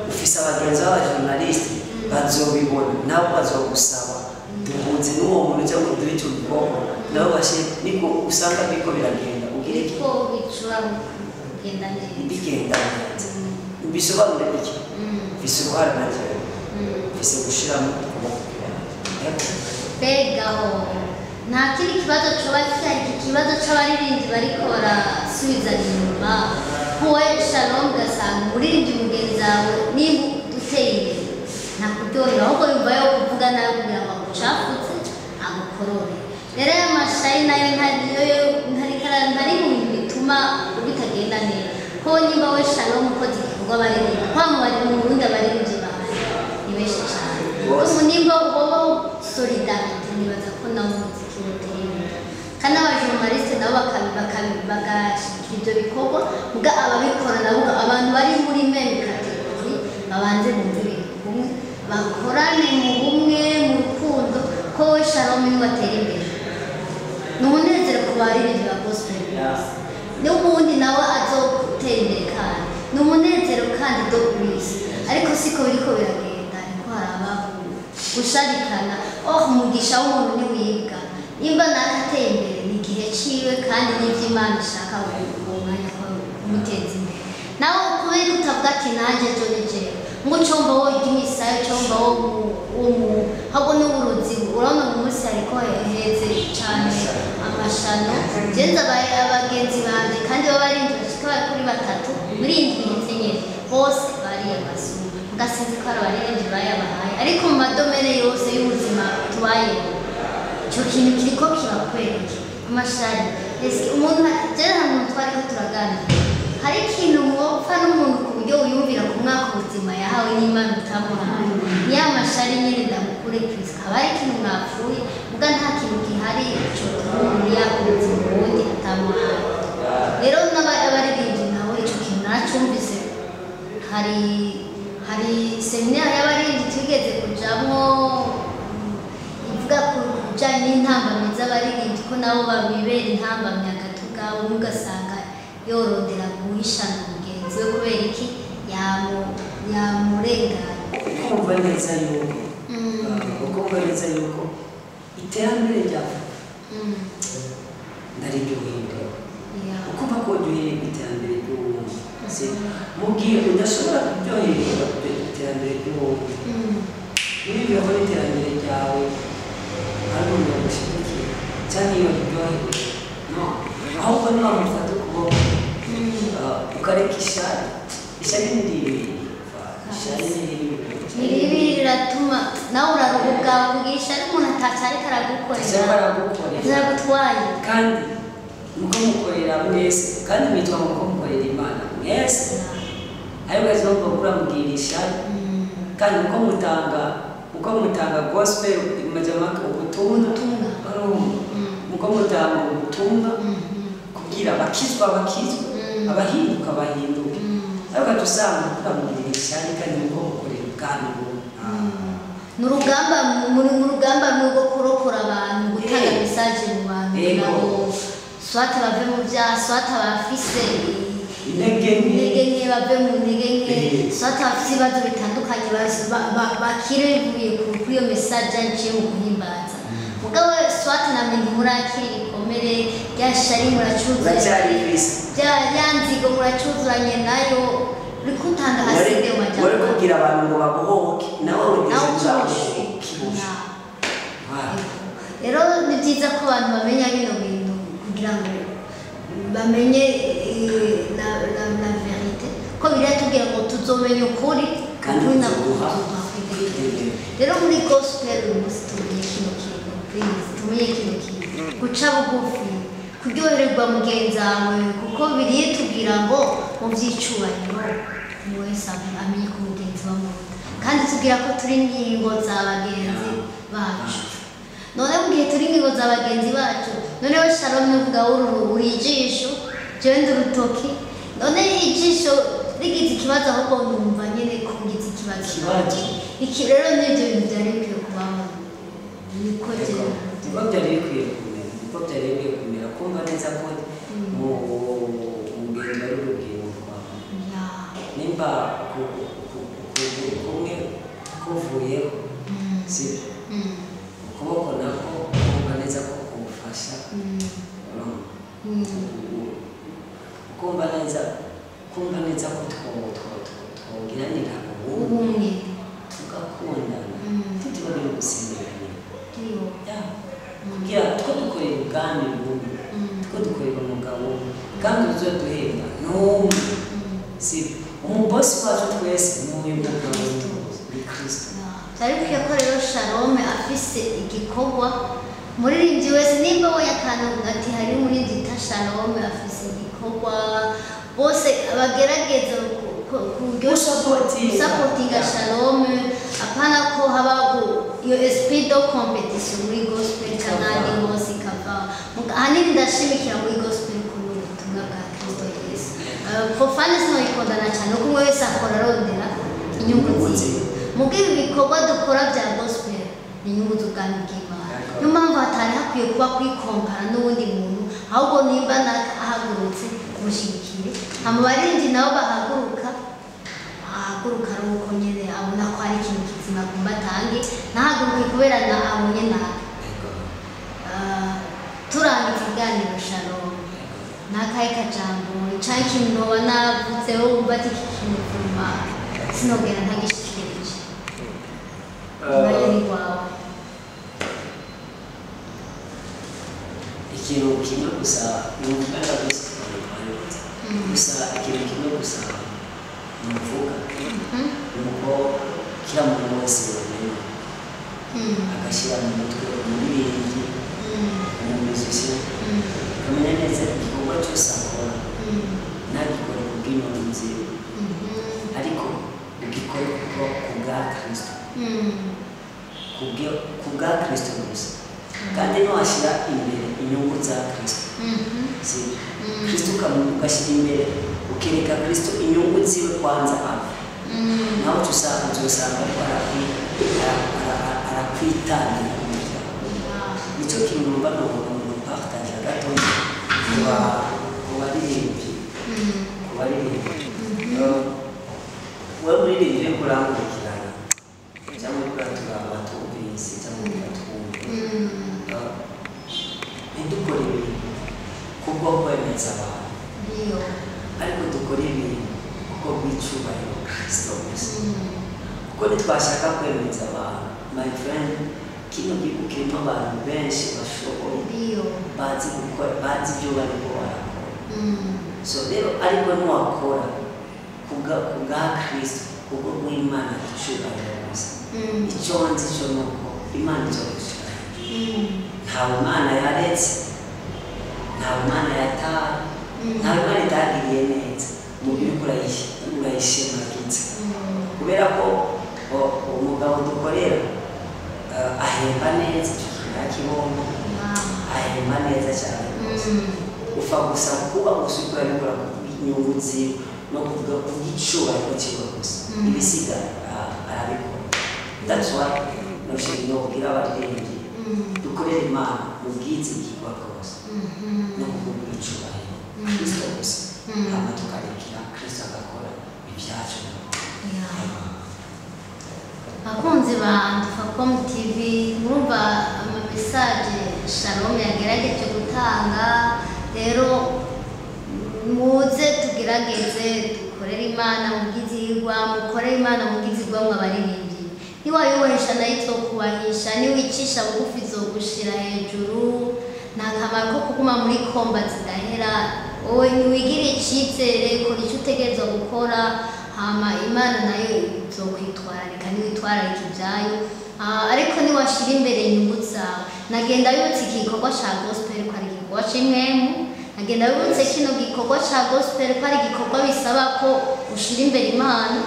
ufise abagenzi b'abajournaliste bazobibona, nabo bazogusaba duhuze n'uwo muntu cyangwa duhe icyo gikorwa, nabo bashe niko usanga biriko biragenda ugira iki niko bishobora kugenda neza, bigenda neza. Bisobanura iki? Mfise uruhara na jewe, mfise gushiramo ukuboko kwanjye. Mbega ho nta kindi kibazo coba gihari, iki kibazo c'abaririmbyi bariko barasubizanya inyuma? Nkuwe Shalom, ugasanga umuririmbyi mugenzi wawe niba uteye imbere ntakuryohera, ahubwo yumva yo kuvuga nawe kugira ngo agucafutse agukorore. Rero aya mashari nayo ntari mu bintu bituma bitagenda neza. Ko niba we Shalom ukoze igikorwa baririmba, kwa mu bari mu Burundi abaririmbyi bahari ni benshi cyane. Ubu nimba wobaho solidarite, nibaza ko nawe umuziki uteye imbere, kandi abajournaliste nabo bagashigikira ibyo bikorwa, muga ababikora nabo abantu bari muri meme category babanze bumve ibintu kumwe, bakorane mu bumwe, mu rukundo. Ko we Shalom niwe atera imbere, ni umunezero ku baririmbyi ba gospel bose, n'ubundi nawe azotera imbere kandi ni umunezero kandi do kwisi. Ariko siko biriko biragenda, ariko haraba gusharikana. Oh, umugisha w'umuntu ntiwibwa, nimba nakateye imbere ni igihe ciwe kandi n'ivyo Imana ishaka uwo mwanya ko kumuteza imbere. Nawe kubera utavuga ati nanjye ejo ni jewe, ngo comba wo imisaya, comba wo ahubwo n'uburozi. Urabona uyu munsi hariko heze cane amashano. Jenze abagenzi banje kandi b'abaririmbyi bashika bari kuri batatu muri iyi ndwi iheze nyene, bose bariye amasumu. Muga sinzi ko ari abaririmbyi bayabahaye, ariko mu madomene yose y'ubuzima tubayeho Ico kintu kiriko kirakwereka amashari. Ese umuntu jera umuntu twariko turaganira, hari ikintu mwopfa n'umuntu ku buryo wiyumvira ku mwaka ubuzima yahawe n'Imana utamuhaye? Ni ya mashari nyene ndamukure Kristo. Haba hari ikintu mwapfuye, muga nta kintu gihari cotuma umuntu yaka ubuzima uwundi atamuhaye. Rero n'abaririmbyi nabo ico kintu naracumvise. Hari seminari y'abaririmbyi twigeze kujamwo, ivuga ku bijanye n'intambamyi z'abaririmbyi, ko nabo babibera intambamyi hagati ubwabo, ugasanga yorondera guhishana mugenzi we kubera iki yamurengana. Ukumva neza yuko ukumva neza yuko iterambere rya ndariryoherewe, ukumva ko uryoherewe iterambere ry'uwundi. Si mu gihe udashobora kuryohererwa iterambere ry'uwundi, wiyumvira ko n'iterambere ryawe ari umuntu yagushyigikiye cyangwa iyo riryohewe, no ahubwo niwamufata ukuboko, ukareka ishari. Ishari ni ribi, ishari ni ribi. Ni ribi, riratuma nawe uraruha ubwawe kugira ishari umuntu ataca ariko aragukorera. Cyangwa aragukorera. Atagutwaye. Kandi muko mukorera mwese, kandi mwitwa muko mukorera Imana mwese, ariko azomba kuramubwira ishari, kandi muko mutanga gospel majamaka ubutumwa. Ubutumwa. Urumva, muko mutanga ubutumwa kugira abakizwa bakizwe, abahinduka bahinduke, ariko tusanga kuramubwira ishari kandi muko mukorera ubwami bumwe. Ni urugamba, muri mu rugamba ni urwo kurokora abantu, gutanga message mu bantu kugira ngo soit bave mu byaha, soit abafise intege nke, intege nke bave mu ntege nke, soit abafise ibibazo bitandukanye bakire bivuye kuri iyo message yaciye mu guhimbaza. Mugabo soit namwe ntimurakira ibikomere rya shari, muracuzuranye. Uracyari kwisi. Bya ya nzigo muracuzuranye nayo, uriko utanga haside mu wari majyambere. Kubwira abantu ngo babohoke, nawe nawe ugeze ukiboshe. ukiboshe. Rero ni byiza ko abantu bamenya bino bintu kugira ngo bamenye la vérité, ko biratubwira ngo tuzomenya ukuri, kandi ukuri nako tuzoguha kuzoduha kwidegemvya. Kwidegemvya. Rero muri gospel uyu munsi tumenye kino kintu, please, tumenye kino kintu: guca bugufi, kuryohererwa mugenzi wawe, kuko biriye tubwira ngo mu byicubahiro buri wese amenye ko mugenzi we amuruta, kandi tubwira ko turi ingingo za bagenzi bacu. None mu gihe turi ingingo za bagenzi bacu, noneho Shalom uvuga uru uri ijisho, jewe ndi urutoki, none ijisho rigize ikibazo, ahubwo numva nyene ko ngize ikibazo. Ikibazo. Iki rero nibyo bintu byari bikwiye kubaho, niko jewe. Niko byari bikwiye kumera, niko byari bikwiye kumera, kumva neza ko mu mugenzi ari urugingo rwawe. Nimba ukuguru kumwe kuvuyeho, sibyo, ukuboko nako kumva neza ko kugufasha. Urumva? Ukumva neza ko twogiranira ubumwe, ubumwe, tugakundana, tutibagiwe gusengeranira. Iyo. Ya, kugira two dukorera ubwami bumwe, two dukorera umugabo umwe, kandi uzoduhemba n'umwe. Si umubosi wacu twese ni uyu mugabo, ni Kristo. Byari bikwiye ko rero Shalome afise igikorwa, muririmbyi wese nimba abonye akantu ati hari umuririmbyi yita Shalome afise igikorwa, bose bagerageza Gusapotinga. Gusapotinga Shalome, apana ko haba iyo esprit de compétition muri gospel canke hose ikava. Ahanini ndashimikira muri gospel ukuntu ubutumwa bwa Kristo Yesu. Profane sinoyikondana cyane kuko umwe wese akora arondera inyungu ziwe. Muga ibi bikorwa dukora bya gospel ni inyungu z'ubwami bw'Imana. Niyo mpamvu hatari hakwiye kuba kwikompara n'uwundi muntu, ahubwo nimba ahagurutse mushyigikire. Hama abaririmbyi nabo bahaguruka, ahaguruka ari uko nyene abona ko hari ikintu kizima agomba atange, ntahaguruke kubera na abonye nabi. Turangiza ikiganiro, Shalom, nakahe kajambo canke ikintu noba navuzeho wumva ati iki kintu vuma sinogera ntagishikirije? Umwanya ni wawe. Ikintu kimwe gusa numva ndavuze gusa, ikintu kimwe gusa numvuga ni uko kila muntu wese yomenya agashyira mu mutwe umuririmbyi. ziwe, ariko ugikore kuko ku bwa Kristo, ku bwa Kristo gusa. Kandi ntiwashyira imbere inyungu za Kristo, sibyo? Kristo ugashyira imbere, ukereka Kristo inyungu ziwe kwanza, ava nawe uzosanga ariko arakwitangira mu byawe. Nicyo kintu numva ni partage gatoya ku baririmbyi, ku baririmbyi. Wowe muririmbyi uriko urankurikirana cyangwa uriko uraturaba, tumvise cyangwa uriko uratwumva, ntidukore ibintu kubwo kwemeza abantu, ariko dukore ibintu kuko bw'icubahiro Kristo gusa, kuko ntitwashaka kwemeza abantu. My friend, kino gihugu kirimo abantu benshi bashoboye, bazi gukora, bazi ibyo bariko barakora. So rero, ariko niwakora kubwa Kristo, kubwo bw'Imana icubahiro gusa, icyo nzi cyo ni uko Imana izogushira. Ntawe Imana yaretse, ntawe Imana yataye, ntawe Imana itagiriye neza. Mu gihe uriko urayishimagiza, kubera ko umugabo dukorera ahemba neza, icyo kintu yakibonye, ahemba neza cyane rwose. Upfa gusa kuba gusa uriko urabikora kubw'inyungu ziwe no kuvuga kubw'icubahiro ciwe gusa, ibisigaye arabikora. That's why nobwira abaririmbyi, dukorere Imana mu bwizigirwa bwose no kubw'icubahiro Kristo gusa, hama tukarekera Kristo agakora ibyacu. Bakunzi ba Ndufacom TV, murumva ama message Shalom yagerageje gutanga. Rero muze tugerageze dukorere Imana mu bwizigwa, mukorere Imana mu bwizigwa. Mwabaririmbyi, niwayubahisha nayo izokubahisha, niwicisha bugufi izogushira hejuru. Nta kamaro ko kuguma muri combat zidahera. Wowe ntiwigire icizere, kora icyo utegerezwa gukora, hama Imana nayo izokwitwararika niwitwararika ibyayo. Ariko niwashira imbere inyungu zawe, nagenda yutse igikorwa ca gospel ko ari igikorwa c'imwemu, nagenda yutse kino gikorwa ca gospel ko ari igikorwa bisaba ko ushira imbere Imana.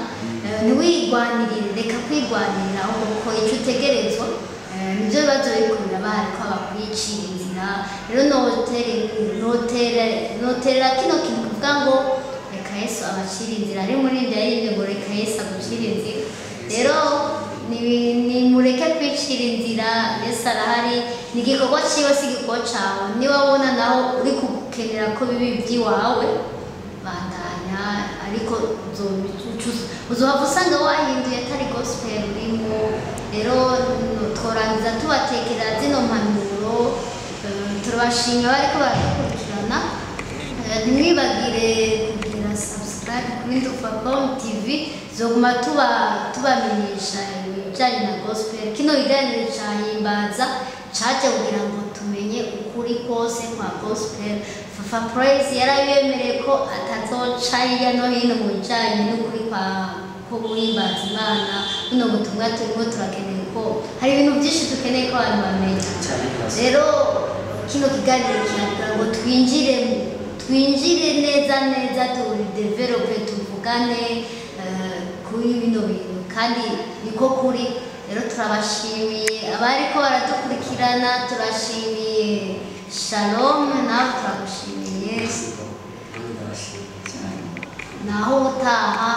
Ntiwigwanirire, reka kwigwanirira, ahubwo gukora icyo utegerezwa. Nibyo bibazo biriko biraba, hariko abakwicira inzira. Rero noterera kino kintu kuvuga ngo reka Yesu abacire inzira. Ari muri ibyo yaririmbye ngo reka Yesu agucire inzira. Rero nimureke kwicira inzira, Yesu arahari. Ni igikorwa ciwe, si igikorwa cawe. Niba wabona naho uri kukenera ko biba iby'iwawe, bandanya, ariko uzohava usanga wahinduye atari gospel urimo. Rero tworangiza tubatekera zino mpanuro. Turabashimira bariko baradukurikirana. Ntimwibagire kugira subscribe kuri Ndufacom TV, zoguma tubamenyesha ibijanye na gospel. Kino kiganiro cahimbaza caje kugira ngo tumenye ukuri kose kwa gospel. Fafa Praise yarabibemereye ko atazoca hirya no hino mu bijanye n'ukuri kwa ko guhimbaza Imana. Buno butumwa turimo turakeneye ko hari ibintu byinshi dukeneye ko abantu bamenya. Cyane rwose. Rero kino kiganiro kiragira ngo twinjire neza neza, tudevelope, tuvugane kuri bino bintu, kandi niko kuri. Rero turabashimiye abariko baradukurikirana, turashimiye Shalom, nawe turagushimiye. Ndabashimiye cyane. Naho utaha.